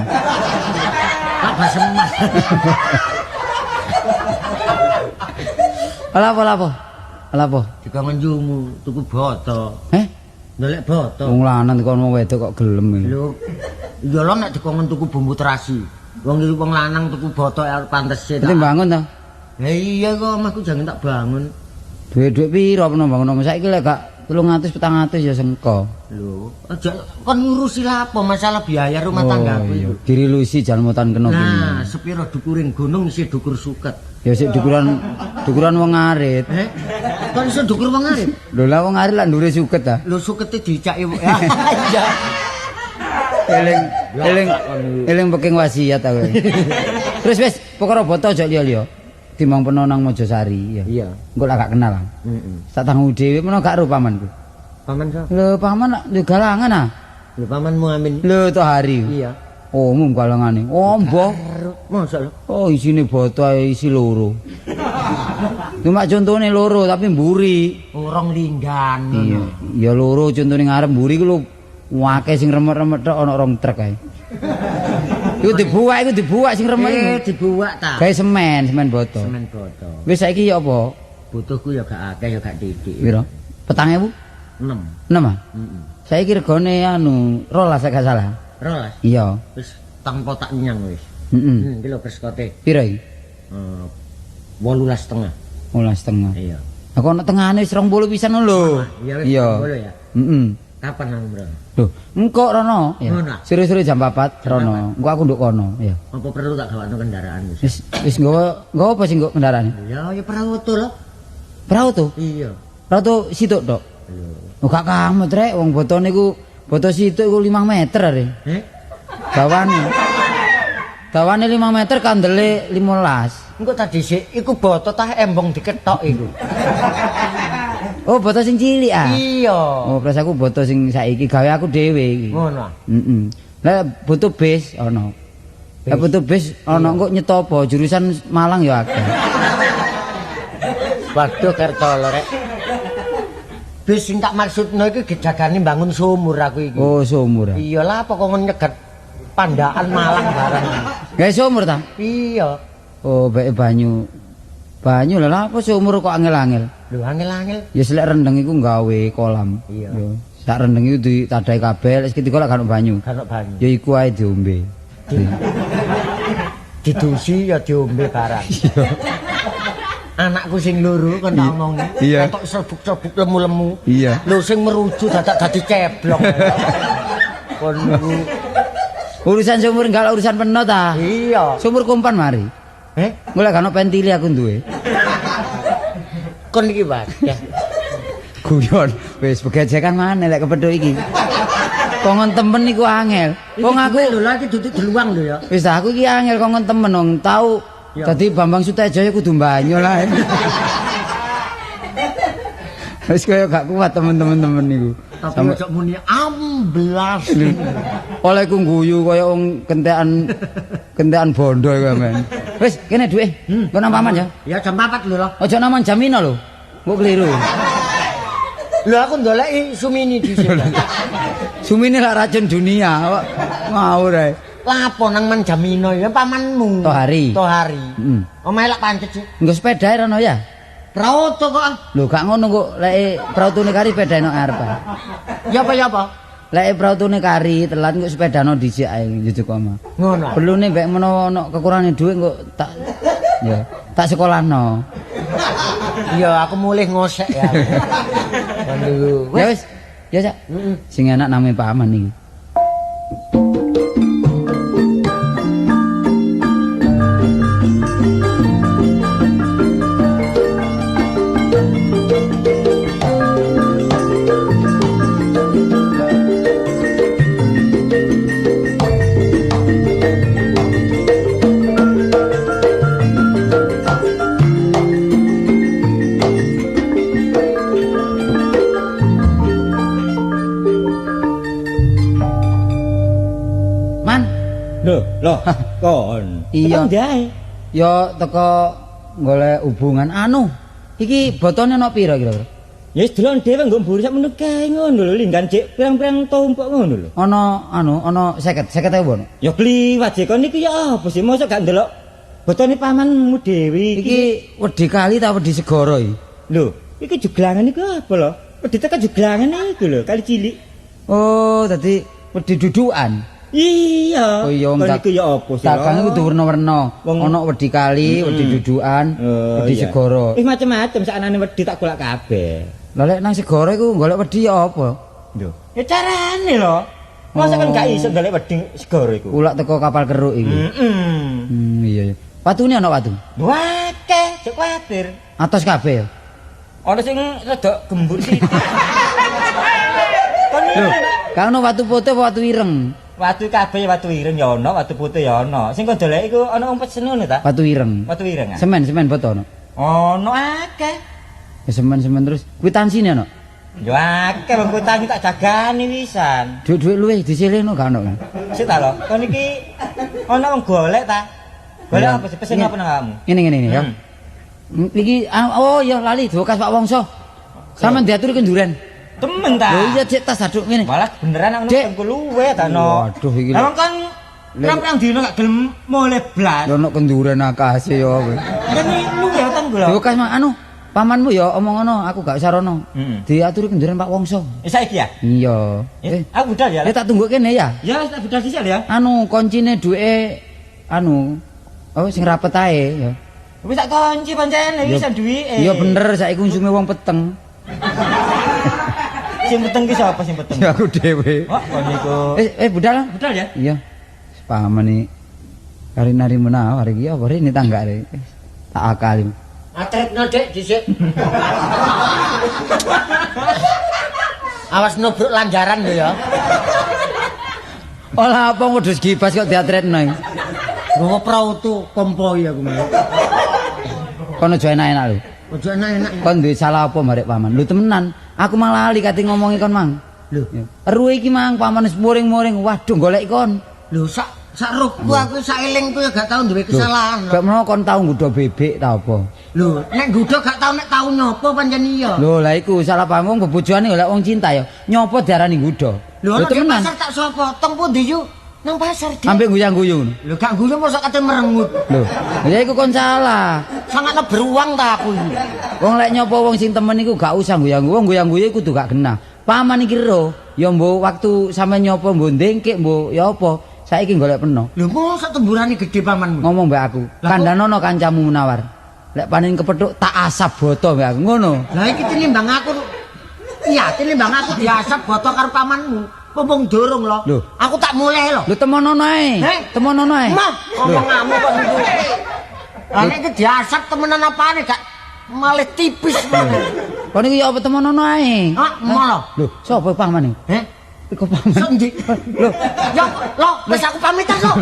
Gak basemas. Lha apa lha apa? Lha apa? Dikon yumu tuku boto. Heh? Ndolek boto. Wong lanang dikon wong wedok kok gelem. Lho, iya lho nek dikon tuku bumbu terasi. Wong iki wong lanang tuku boto pantese ta. Dadi bangun ta? Lah iya kok omahku jangan tak bangun. Duit-duit piro peno bangun omah saiki lek gak 300 400 ya sengko. Lho, aja kon ngurusi lha apa masalah biaya rumah tangga aku iku. Dirilusi jalmotan kena kuwi. Nah, sepiro dukuring gunung isih dukur suket. Ya sik dukuran dukuran wong arit. Eh? Kon iso dukur wong arit? Lho lah wong arit lak ndure suket ta. Lho sukete dicaki. Iya. Eling eling eling peking wasiat aku. Terus wis perkara boto aja liya-liya. Timbang peno nang Mojosari ya. Iya. Engko lak gak kenal. Heeh. Tak tanggung dhewe meno gak ro pamanku. Paman sapa? Lho paman lak ndek galangan ah. Lho pamanmu Amin. Lho to hari. Iya. Oh, umum galangane. Ombo. Mosok lho. Oh, isine boto ae isi loro. Cuma contone loro tapi mburi. Urung linggan. Iya. Ya loro contone ngarep mburi ku lho akeh sing remek-remek tok ana rong truk ae. Iku dibuak sing remek iku. Eh, dibuak ta. Gawe semen, semen boto. Semen boto. Wis saiki ya apa? Butuhku ya gak akeh ya gak titik. Piro? 4.000? 6. 6 ah? Heeh. Saiki regane anu 12 gak salah. 12. Iya. Wis tanpa tak nyang wis. Heeh. Iki lho kerskote. Piro iki? 18,5. 18,5. Iya. Aku ana tengahane wis 20 pisan lho. Iya wis 20 ya. Heeh. Kapan nang mrono? Lho, engko rono. Ya. Sore-sore jam 4 rono. Engko aku nduk kono, ya. Apa perlu tak gawakno kendaraan wis? Wis wis nggawa nggawa apa sing nggo kendaraane? Ya ya perahu to lho. Perahu to? Iya. Perahu to situk tok. Lho. Oh gak kamut rek, wong botone iku boto situk iku 5 meter are. Heh? Dawane. Dawane 5 meter kandele 15. Engko tadi sik iku boto tah embong diketok iku. Oh, boto sing cilik ah. Iya. Oh, pres aku boto sing saiki gawe aku dhewe iki. Ngono. Heeh. Lah butuh bis ana. Lah butuh bis ana engko nyetopo jurusan Malang ya akeh. Waduh kertolo rek. Bis sing tak maksudno iki gejagane bangun sumur aku iki. Oh, sumur. Iya lah apa kok nyeget Pandaan Malang barang. Gawe sumur ta? Iya. Oh, beke banyu. Banyu lha apa sumur kok angel-angel? Lho angel-angel. Ya selek rendeng iku gawe kolam. Iya. Sak rendeng iku ditadahi kabeh, lek ketiga lak gak ono banyu. Gak ono banyu. Ya iku ae diombe. Didusi ya diombe barang. Iya. Anakku sing loro kon tak omongi, ketok serbuk-serbuk lemu-lemu. Iya. Lho sing meruju dadak dadi ceblok. Kon niku urusan sumur enggak urusan peno ta? Iya. Sumur kumpan mari. Eh? Golek gak ono pentile aku duwe. Kon iki wadah. Guyon, wis begejekan maneh lek kepethuk iki. Kongon temen iku angel. Wong aku lho lha iki duduk deluang lho ya. Wis aku iki angel kongon temen wong tau. Dadi Bambang Sutejo ya kudu banyo lah. Wis kaya gak kuat temen-temen temen niku. Tapi ojo muni amblas. Oleh ku guyu kaya wong kentekan bondo iku men. Wis kene duwe. Engko nang paman ya. Ya jam 4 lho. Ojo nang Jamino lho. Engko keliru. Lho aku ndoleki Sumini dhisik. Sumini lak racun dunia kok ngawur ae. Lapo nang Manjamino ya pamanmu. Tohari. Tohari. Heeh. Omahe lak pancet sih. Nggo sepeda rono ya? Prauto kok. Lho gak ngono kok lek prautune kari sepedane arep. Ya apa ya apa? Lek prautune kari telat engko sepedano dhisik ae njujuk omah. Ngono. Perlune mbek menawa ono kekurangane dhuwit engko tak ya tak sekolahno. Iya aku mulih ngosek ya. Aduh. Ya wis. Ya Cak. Heeh. Sing enak name paman iki. Loh, kon. Iya. Ya teko golek hubungan anu. Iki botone ana pira kira-kira? Ya wis delok dhewe nggo mburi sak menu kae ngono lho, linggan jek pirang-pirang tumpuk ngono lho. Ana anu, ana 50, 50.000 ono. Ya kliwat jek kon iki ya apa sih mosok gak ndelok botone pamanmu dhewe iki. Iki wedi kali ta wedi segara iki? Lho, iki juglangan iku apa lho? Wedi teko juglangan iku lho, kali cilik. Oh, dadi wedi dudukan. Iya. Oh iya, kon iku ya apa sih? Dagang iku kudu werna-werna. Ana wedi kali, wedi dudukan, wedi segara. Wis macem-macem saknane wedi tak golek kabeh. Lah lek nang segara iku golek wedi ya apa? Lho, ya carane lho. Masa kan gak iso golek wedi segara iku. Ulak teko kapal keruk iku. Heeh. Iya iya. Watune ana watu? Akeh, jek kuwatir. Atos kabeh ya. Ana sing rada gembur sithik. Kon lho, kan ono watu putih apa watu ireng? Watu kabeh watu ireng ya ana, watu putih ya ana. Sing kon doleki iku ana wong pesen ngono ta? Watu ireng. Watu ireng. Semen-semen boto ana. Ana akeh. Ya semen-semen terus kwitansiне ana. Ya akeh wong kwitansi tak jagani wisan. Dhuwit-dhuwit luwih disilihno gak ana kan? Sik ta lho, kon iki ana wong golek ta? Golek apa sih? Pesen apa nang awakmu? Ngene ya. Iki oh ya lali dokas Pak Wongso. Sampeyan diaturi kenduren. Temen ta? Lho iya cek tas aduk ngene. Malah beneran aku nang luwe ta no. Waduh iki. Lah wong kon pirang-pirang dino gak gelem mulih blas. Lho ono kenduren akase ya kowe. Kene luwe utang lho. Dokas mak anu pamanmu ya omong ngono aku gak usah rono. Diaturi kenduren Pak Wongso. Eh saiki ya? Iya. Aku budal ya. Ya tak tunggu kene ya. Ya tak budal dhisik ya. Anu koncine duweke anu oh sing rapet ae ya. Wis tak kunci pancen iki sak duwike. Iya bener saiki unsume wong peteng. Sing peteng ki sapa sing peteng? Ya aku dhewe. Wah, kon niku. Budal. Budal ya? Iya. Paman iki. Kari-nari menawa hari iki apa rene tanggare. Tak akali. Atretno Dik dhisik. Awas nubruk lanjaran lho ya. Olah apa wedhus gibas kok diatretno iki. Nggawa prautu kompoi aku mau. Kono aja enak-enak lho. Ojo enak-enak. Kon duwe salah apa marek paman? Lho temenan, aku malah lali kate ngomongi kon mang. Lho, eruhe iki mang paman wis muring-muring, waduh golek kon. Lho sak rohku aku sak elingku ya gak tau duwe kesalahan. Gak menawa kon tau nggodha bebek ta apa? Lho, nek nggodha gak tau nek tau nyopo pancen iya. Lho, lah iku salah paham wong bebojone golek wong cinta ya. Nyopo diarani nggodha. Lho, temenan. Pasar tak sapa? Tong pundi yu? Nang pasar, Dik. Ambek guyang-guyu ngono. Lho gak guyu mosok kate merengut. Lho, ya iku kon salah. Sangane beruang ta aku iki. Wong lek nyopo wong sing temen iku gak usah guyang-guyu, wong guyang-guyu kudu gak genah. Paman iki ro, ya mbok waktu sampean nyopo mbok ndengkik mbok ya apa, saiki golek peno. Lho mosok temburane gedhe pamanmu. Ngomong mbek aku, kandhanono kancamu Munawar. Lek panen kepethuk tak asap boto mbek aku ngono. Lah iki tinimbang aku. Iya, tinimbang aku diasap boto karo pamanmu. Mumpung durung lho. Aku tak mulih lho. Lho temonono ae. Temonono ae. Mah, omonganmu kok niku. Lah nek iki diasap temenan apane gak malih tipis maneh. Kon iki ya apa temonono ae? Hah, mono. Lho, sapa paman iki? Heh? Iku paman. Sok ndi? Lho, ya lho, wis aku pamitan lho.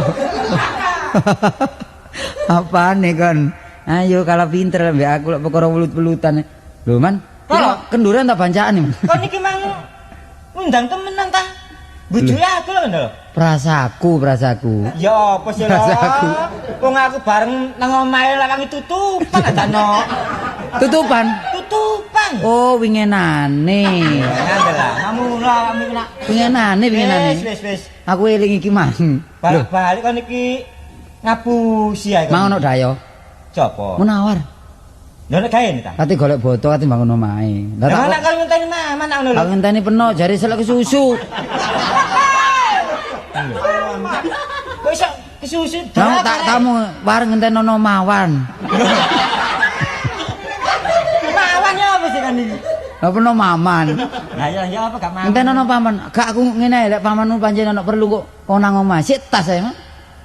Apane kon? Ayo kalah pinter mbek aku lek perkara welut-welutan. Lho, Man. Kenduran ta bancaan iki, Man? Kon iki mang ngundang temenan ta? Bojone aku lho lho. Prasaku. Ya apa sih lho? Prasaku. Wong aku bareng nang omahe lawangi tutupan adano. Tutupan? Tutupan. Oh, wingenane. Ngandel lah. Mamu awakmu nak. Wingenane. Wis wis. Aku eling iki mang. Balik-balik kon iki ngapusi ae. Mang ono dayo. Sopo? Munawar. Lho nek gawe ta? Kate golek boto kate bangun omahe. Lah tak kon ngenteni maman ngono lho. Aku ngenteni peno jare selek kesusu. Kok iso kesusu? Lah tak tamu wareng ngenteni ono mawan. Mawan ya apa sih kan iki? Lah peno maman. Lah ya ya apa gak maman? Ngenteni ono paman. Gak aku ngene lek pamanmu pancen ono perlu kok kon nang omah. Sik tas ae, Mas.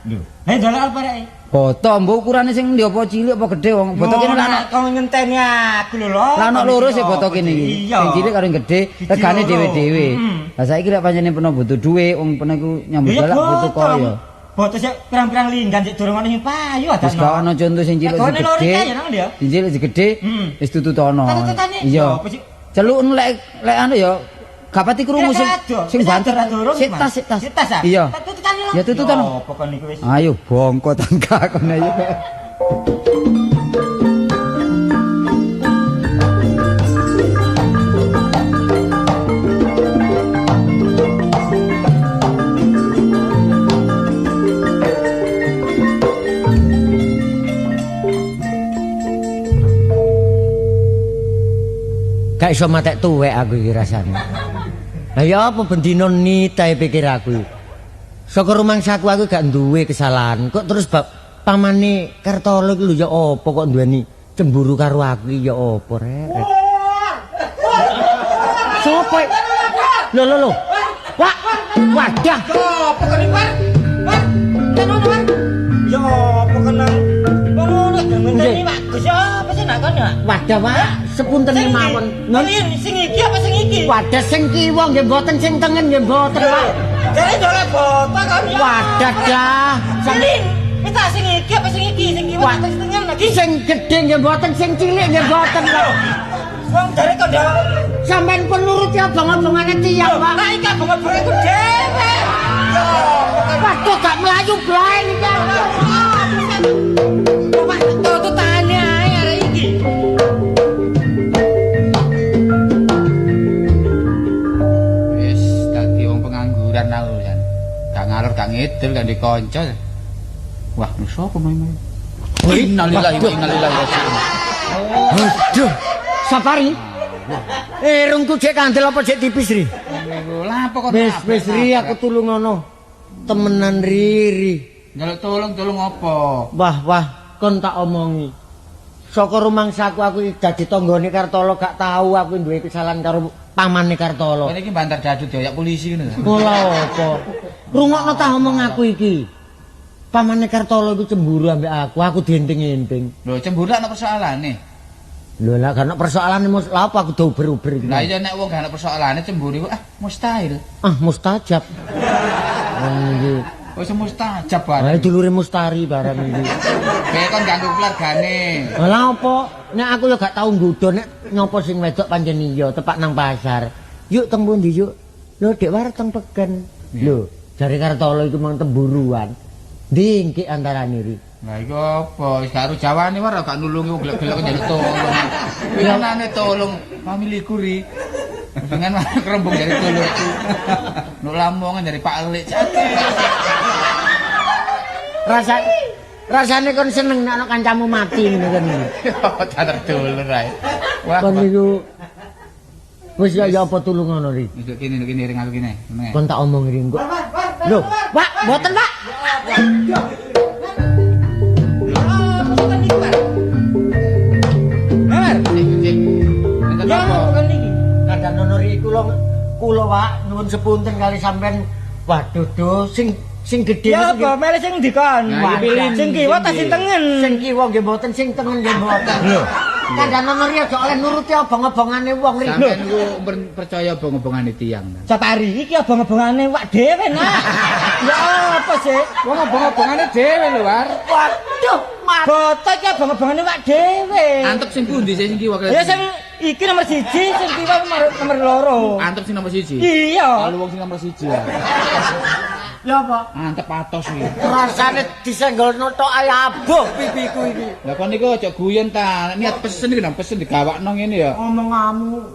Lho. Lah njaluk apa rek? Boto mbok ukurane sing ndi apa cilik apa gedhe wong boto kene lak kon ngenteni aku lho lho. Lah ono loro sih boto kene iki. Sing cilik karo sing gedhe, regane dhewe-dhewe. Lah saiki lek pancene peno butuh dhuwit, wong peno iku nyambut galak butuh kaya. Boto sik pirang-pirang linggan sik durung ono sing payu ada. Wis gak ono conto sing cilik sing gedhe. Sing cilik sing gedhe wis tututono. Iya. Celuken lek lek anu ya gak pati krungu sing sing banter. Sik tas sik tas. Iya. Ya tututan. Apa kon niku wis. Ayo bongko tangga kon ayo. Gak iso matek tuwek aku iki rasane. Lah ya apa bendino nitae pikir aku. Saka rumangsaku aku gak duwe kesalahan. Kok terus bab pamane Kartolo iki lho ya apa kok duweni cemburu karo aku ya apa rek. Sopo? Lho lho lho. Wah, wadah. Sopo kon iki, War? War, tenono War. Ya apa kenang. Ngono ngenteni Pak Gus apa sih nak kon ya? Wadah, Pak. Sepuntene mawon. Sing iki apa sing iki? Wadah sing kiwa nggih mboten, sing tengen nggih mboten, Pak. Jare dolek boto kon ya. Wadah dah. Sing wis ta sing iki apa sing iki? Sing kiwa apa sing tengen lagi? Sing gedhe nggih mboten, sing cilik nggih mboten, Pak. Wong jare kon yo sampean pun nuruti abang-abangane tiyang, Pak. Lah iki abang-abang iku dhewe. Waduh gak mlayu blae iki. Pak, tututane ae arek iki. Wis dadi wong pengangguran aku jan. Gak ngalor gak ngidul gak dikonco. Wah, sapa main-main? Innalillahi wa inna ilaihi raji'un. Aduh, Safari. Irungku jek kandel apa jek tipis ri? Lah apa kok? Wis wis ri aku tulungono. Temenan ri. Njaluk tolong-tolong apa? Wah wah, kon tak omongi. Saka rumangsaku aku dadi tanggane Kartolo gak tau aku duwe kesalahan karo pamane Kartolo. Kene iki bantar dadu dioyak polisi ngono ta. Lha apa? Rungokno ta omong aku iki. Pamane Kartolo iku cemburu ambek aku, aku dienting-enting. Lho, cemburu ana persoalane. Lho lah gak ana persoalane lha apa aku diuber-uber iki. Lah iya nek wong gak ana persoalane cemburu iku ah mustahil. Ah mustajab. Wong iki wis mustajab bareng. Lah dulure mustari barang iki. Kowe kon ganggu keluargane. Lah apa? Nek aku ya gak tau nggodho nek nyopo sing wedok pancen iya tepak nang pasar. Yuk teng pundi yuk? Lho Dek War teng Peken. Lho, jare Kartolo iku mang temburuan. Dingkik antarane ri. Lah iku apa? Wis gak ro jawane war gak nulungi wong gelek-gelek njaluk tolong. Winginane tolong familiku ri. Dengan kerombong dari dulurku. Nuk Lamongan dari Pak Elik. Rasane kon seneng nek ana kancamu mati ngono kan. Teater dulur ae. Wah. Kon niku wis ya apa tulung ngono ri. Nduk kene ring aku kene. Kon tak omong ri engko. Lho, Pak, mboten, Pak. Kadang ri kula Pak nuwun sepunten kali sampean. Waduh do sing gedhe ya apa mele sing ndi kon? Sing kiwa ta sing tengen? Sing kiwa nggih mboten, sing tengen nggih mboten. Lho. Kadang ri aja oleh nuruti obong-obongane wong ri. Sampeyan niku percaya obong-obongane tiyang. Sapari iki obong-obongane wak dhewe nak. Ya apa sih? Wong obong-obongane dhewe lho, War. Waduh, boto iki obong-obongane wak dhewe. Antep sing pundi sing kiwa? Ya sing iki nomor 1, sing kiwa nomor 2. Antep sing nomor 1. Iya. Kalau wong sing nomor 1 ya. Ya apa? Antep atos iki. Rasane disenggolno tok ae aboh pipiku iki. Lah kon niku aja guyon ta. Niat pesen iki nang pesen digawakno ngene ya. Omonganmu.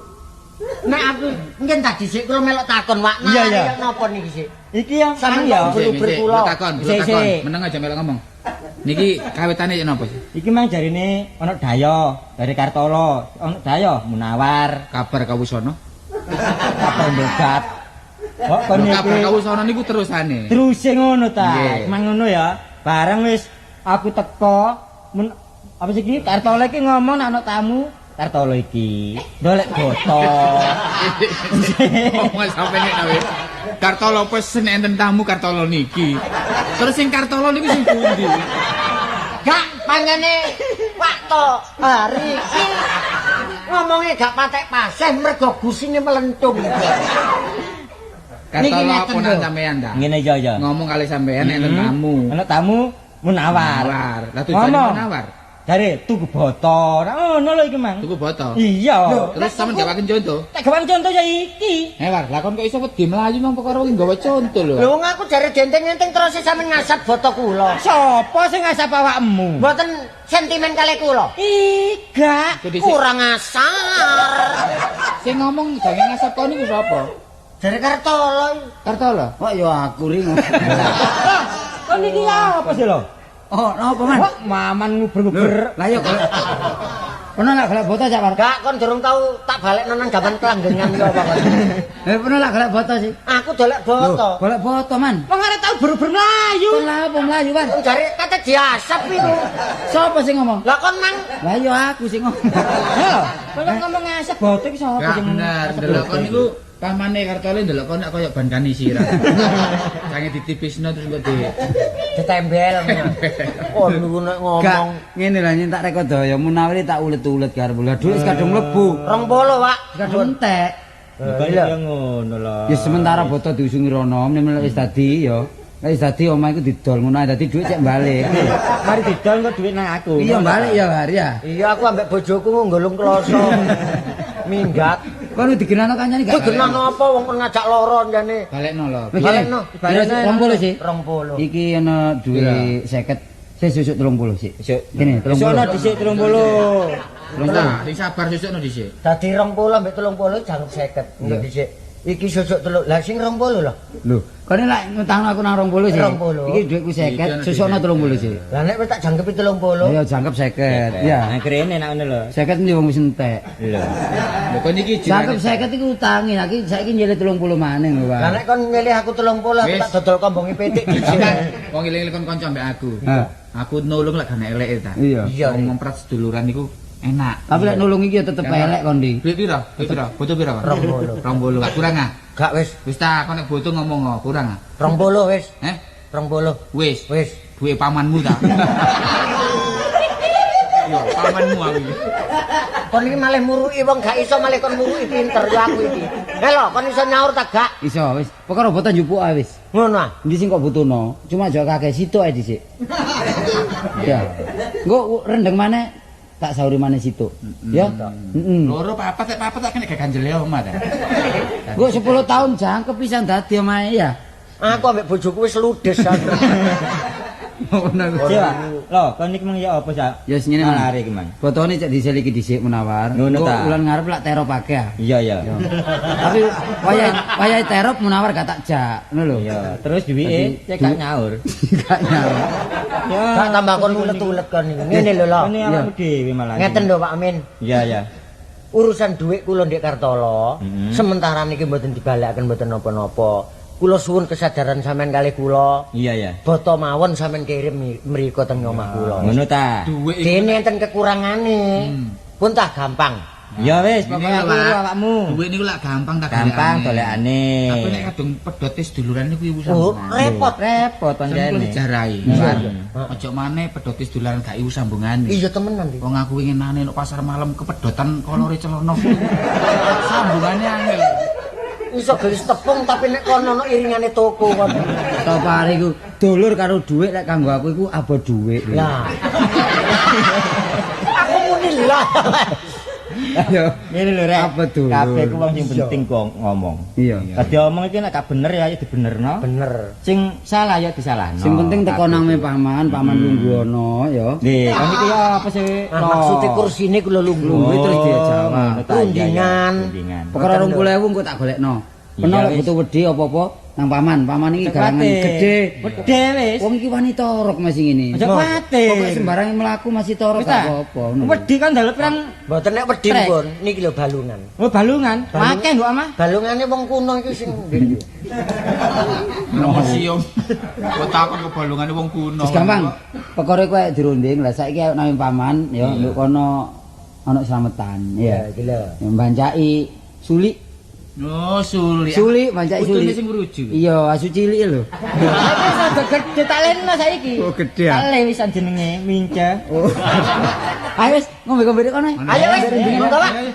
Nek aku mungkin tak dhisik kula melok takon, Wak. Iya. Napa niki sik? Iki yang sampeyan ya luber kula. Takon, takon. Meneng aja melok ngomong. Niki kawitane napa sih? Iki mang jarine ana dayo dari Kartolo, ana dayo Munawar, kabar Kawusana. Kabar Mbegat. Kok kon iki kabar Kawusana niku terusane. Teruse ngono ta. Mang ngono ya. Bareng wis aku teko apa sih iki Kartolo iki ngomong nek ana tamu, Kartolo iki ndolek boto. Ngomong sampe nek awe. Kartolo pesen enten tamu Kartolo niki. Terus sing Kartolo niku sing pundi? Gak pangene Pak to hari iki ngomongnya gak patek paseh mergo gusine melentung. Kartolo ponan sampean ta? Ngene ya ya. Ngomong kali sampean enten tamu. Ana tamu Munawar. Lah tujuane Munawar. Jare tuku boto. Ngono lho iki Mang. Tuku boto. Iya. Terus sampean gawaken conto. Tak gawaken conto ya iki. Eh War, lah kon kok iso wedi mlayu mang perkara iki nggawa conto lho. Lho wong aku jare denteng-enteng terus sampean ngasap boto kula. Sopo sing ngasap awakmu? Mboten sentimen kali kula. Ih, gak. Kurang asar. Sing ngomong jange ngasap kon niku sapa? Jare Kartolo. Kartolo? Kok ya aku ri. Kon iki apa sih lho? Oh, napa Man? Kok maman nguber-nguber. Lah ya golek. Ono lak golek boto Cak War. Gak, kon durung tau tak balekno nang gaman kelanggengan kok apa kon. Ono lak golek boto sih. Aku dolek boto. Golek boto, Man. Wong arek tau ber-ber mlayu. Kon lha apa mlayu, War? Wong jare kate diasap iku. Sopo sing ngomong? Lah kon mang. Lah ya aku sing ngomong. Lho, kon ngomong ngasap boto iki sapa sing bener, ndelok kon niku pamane Kartole ndelok kon nek koyo ban kani sirah. Sange ditipisno terus kok ditembel. Oh niku nek ngomong ngene lho nyentak rekodaya Munawir tak ulet-ulet karo bola. Dhuwit kadung mlebu. 20, Pak. Kadung entek. Lha ngono lho. Ya sementara boto diusungi rono, nek wis dadi ya. Nek wis dadi omah iku didol ngono ae dadi dhuwit cek balik. Mari didol kok dhuwit nang aku. Iya balik ya, War ya. Iya aku ambek bojoku nggolong kloso. Minggat. Kon digenano kancane gak? Digenano apa wong kon ngajak loro jane. Balekno lho. Balekno. Balekno 20 sih. 20. Iki ana dhuwit 50. Sik susuk 30 sik. Kene 30. Sono dhisik 30. Nah, sing sabar susukno dhisik. Dadi 20 ambek 30 jangkep 50. Engko dhisik. Iki susuk 3. Lah sing 20 lho. Lho, kene lek ngutangno aku nang 20 sih. 20. Iki dhuwitku 50, susukno 30 sih. Lah nek wis tak jangkepi 30. Ya jangkep 50. Ya. Nah, krene nek ngono lho. 50 ndi wong wis entek. Lho. Lho kon iki jangkep 50 iku utange. Lah iki saiki nyilih 30 maneh lho, Pak. Lah nek kon nyilih aku 30 aku tak dodol kombongi pitik dhisik. Wong eling-eling kon kanca ambek aku. Aku nulung lek gak eleke ta. Iya. Wong memprat seduluran niku enak. Tapi lek nulung iki ya tetep elek kon ndi. Duit piro? Duit piro? Butuh piro, Pak? 20. 20. Gak kurang ah? Gak wis. Wis ta, kon nek butuh ngomong kurang ah? 20 wis. Eh? 20. Wis. Wis. Duit pamanmu ta? Yo, pamanmu aku iki. Kon iki malih muruki wong gak iso malih kon muruki pinter yo aku iki. Eh lho, kon iso nyaur ta gak? Iso wis. Pokoke boto njupuk ae wis. Ngono ah. Endi sing kok butuhno? Cuma aja kakek situk ae dhisik. Ya. Engko rendeng maneh tak sauri maneh situk. Ya. Heeh. Loro papat nek papat tak kena gak ganjele omah ta. Engko 10 tahun jangkep pisan dadi omahe ya. Aku ambek bojoku wis ludes aku. Ngono iku. Cek, Pak. Lho, kon iki mang ya apa sak? Ya wis ngene, Mas. Lari iki, Mang. Botone cek diseliki dhisik Munawar. Ngono Engko ta. Wulan ngarep lak terop akeh. ah. Iya, iya. Tapi wayahe wayahe terop Munawar gak tak jak, ngono lho. Iya, terus duwike cek gak nyaur. Gak nyaur. Ya. Gak tambah kon ulet-ulet kon niku. Ngene lho lho. Kon iki awakmu dhewe malah. Ngeten lho Pak Amin. Iya, iya. Urusan dhuwit kula ndek Kartolo, sementara niki mboten dibalekaken mboten napa-napa. Kula suwun kesadaran sampean kalih kula. Iya, iya. Boto mawon sampean kirim mriko teng omah kula. Ngono ta. Duit iku Dene enten kekurangane. Pun tah gampang. Ya wis, Ini pokoke aku lho, weruh Pak. awakmu. Duit niku lak gampang tak Gampang golekane. Tapi nek kadung pedote seduluran niku iwu Oh, sambungane. repot. Repot Sampeyan pancene. sejarahi. Iya. Ojo maneh pedote seduluran gak iwu sambungane. Iya temenan iki. Wong aku winginane nek pasar malam kepedotan kolore celana. Sambungane angel. Iso gelis tepung tapi nek kono ono iringane toko kon. Topare iku dulur karo dhuwit lek kanggo aku iku abot dhuwit. Lah. Aku muni lah. Ayo. Ngene lho rek. Apa dulur? Kabeh ku wong sing penting kok ngomong. Iya. Lah diomong iki nek gak bener ya ayo dibenerno. Bener. Sing salah ya disalahno. Sing penting teko nang me paman, paman lungguh ana ya. Nggih, kon iki ya apa sih? Nah, maksudnya kursine kula lungguh. Lungguh terus dia jawab. ngono ta, iya, iya, Rundingan. Rundingan. Perkara 20.000 engko tak golekno. Iya, Peno lek wis. butuh wedi apa-apa nang paman. Paman iki garangan Kuwatir. gede. Gede wis. Wong iki wani torok masih ngene. Aja kuwatir. Pokoke sembarang mlaku masih torok Wis ta? gak apa-apa ngono. Wedi kan njaluk pirang Mboten nek wedi Trek. pun niki lho balungan. Oh balungan. Akeh nduk omah. Balungane wong kuno iku sing ndi. Museum. Kok takon kebalungane wong kuno. Wis gampang. Perkara iku ayo dirunding. Lah saiki ayo nang paman ya nduk kono ana slametan Ya ya. iki lho. Ya bancaki sulik. Oh, sulit. Sulik bancaki Putune sulik. sing ruju. Iya, asu cilik lho. Wis rada gede tak leno saiki. Oh, gede, ah. Tak le wisan jenenge Mince. Oh. Ayo wis ngombe-ngombe kono. Ayo wis, monggo Pak. Ayo, ayo.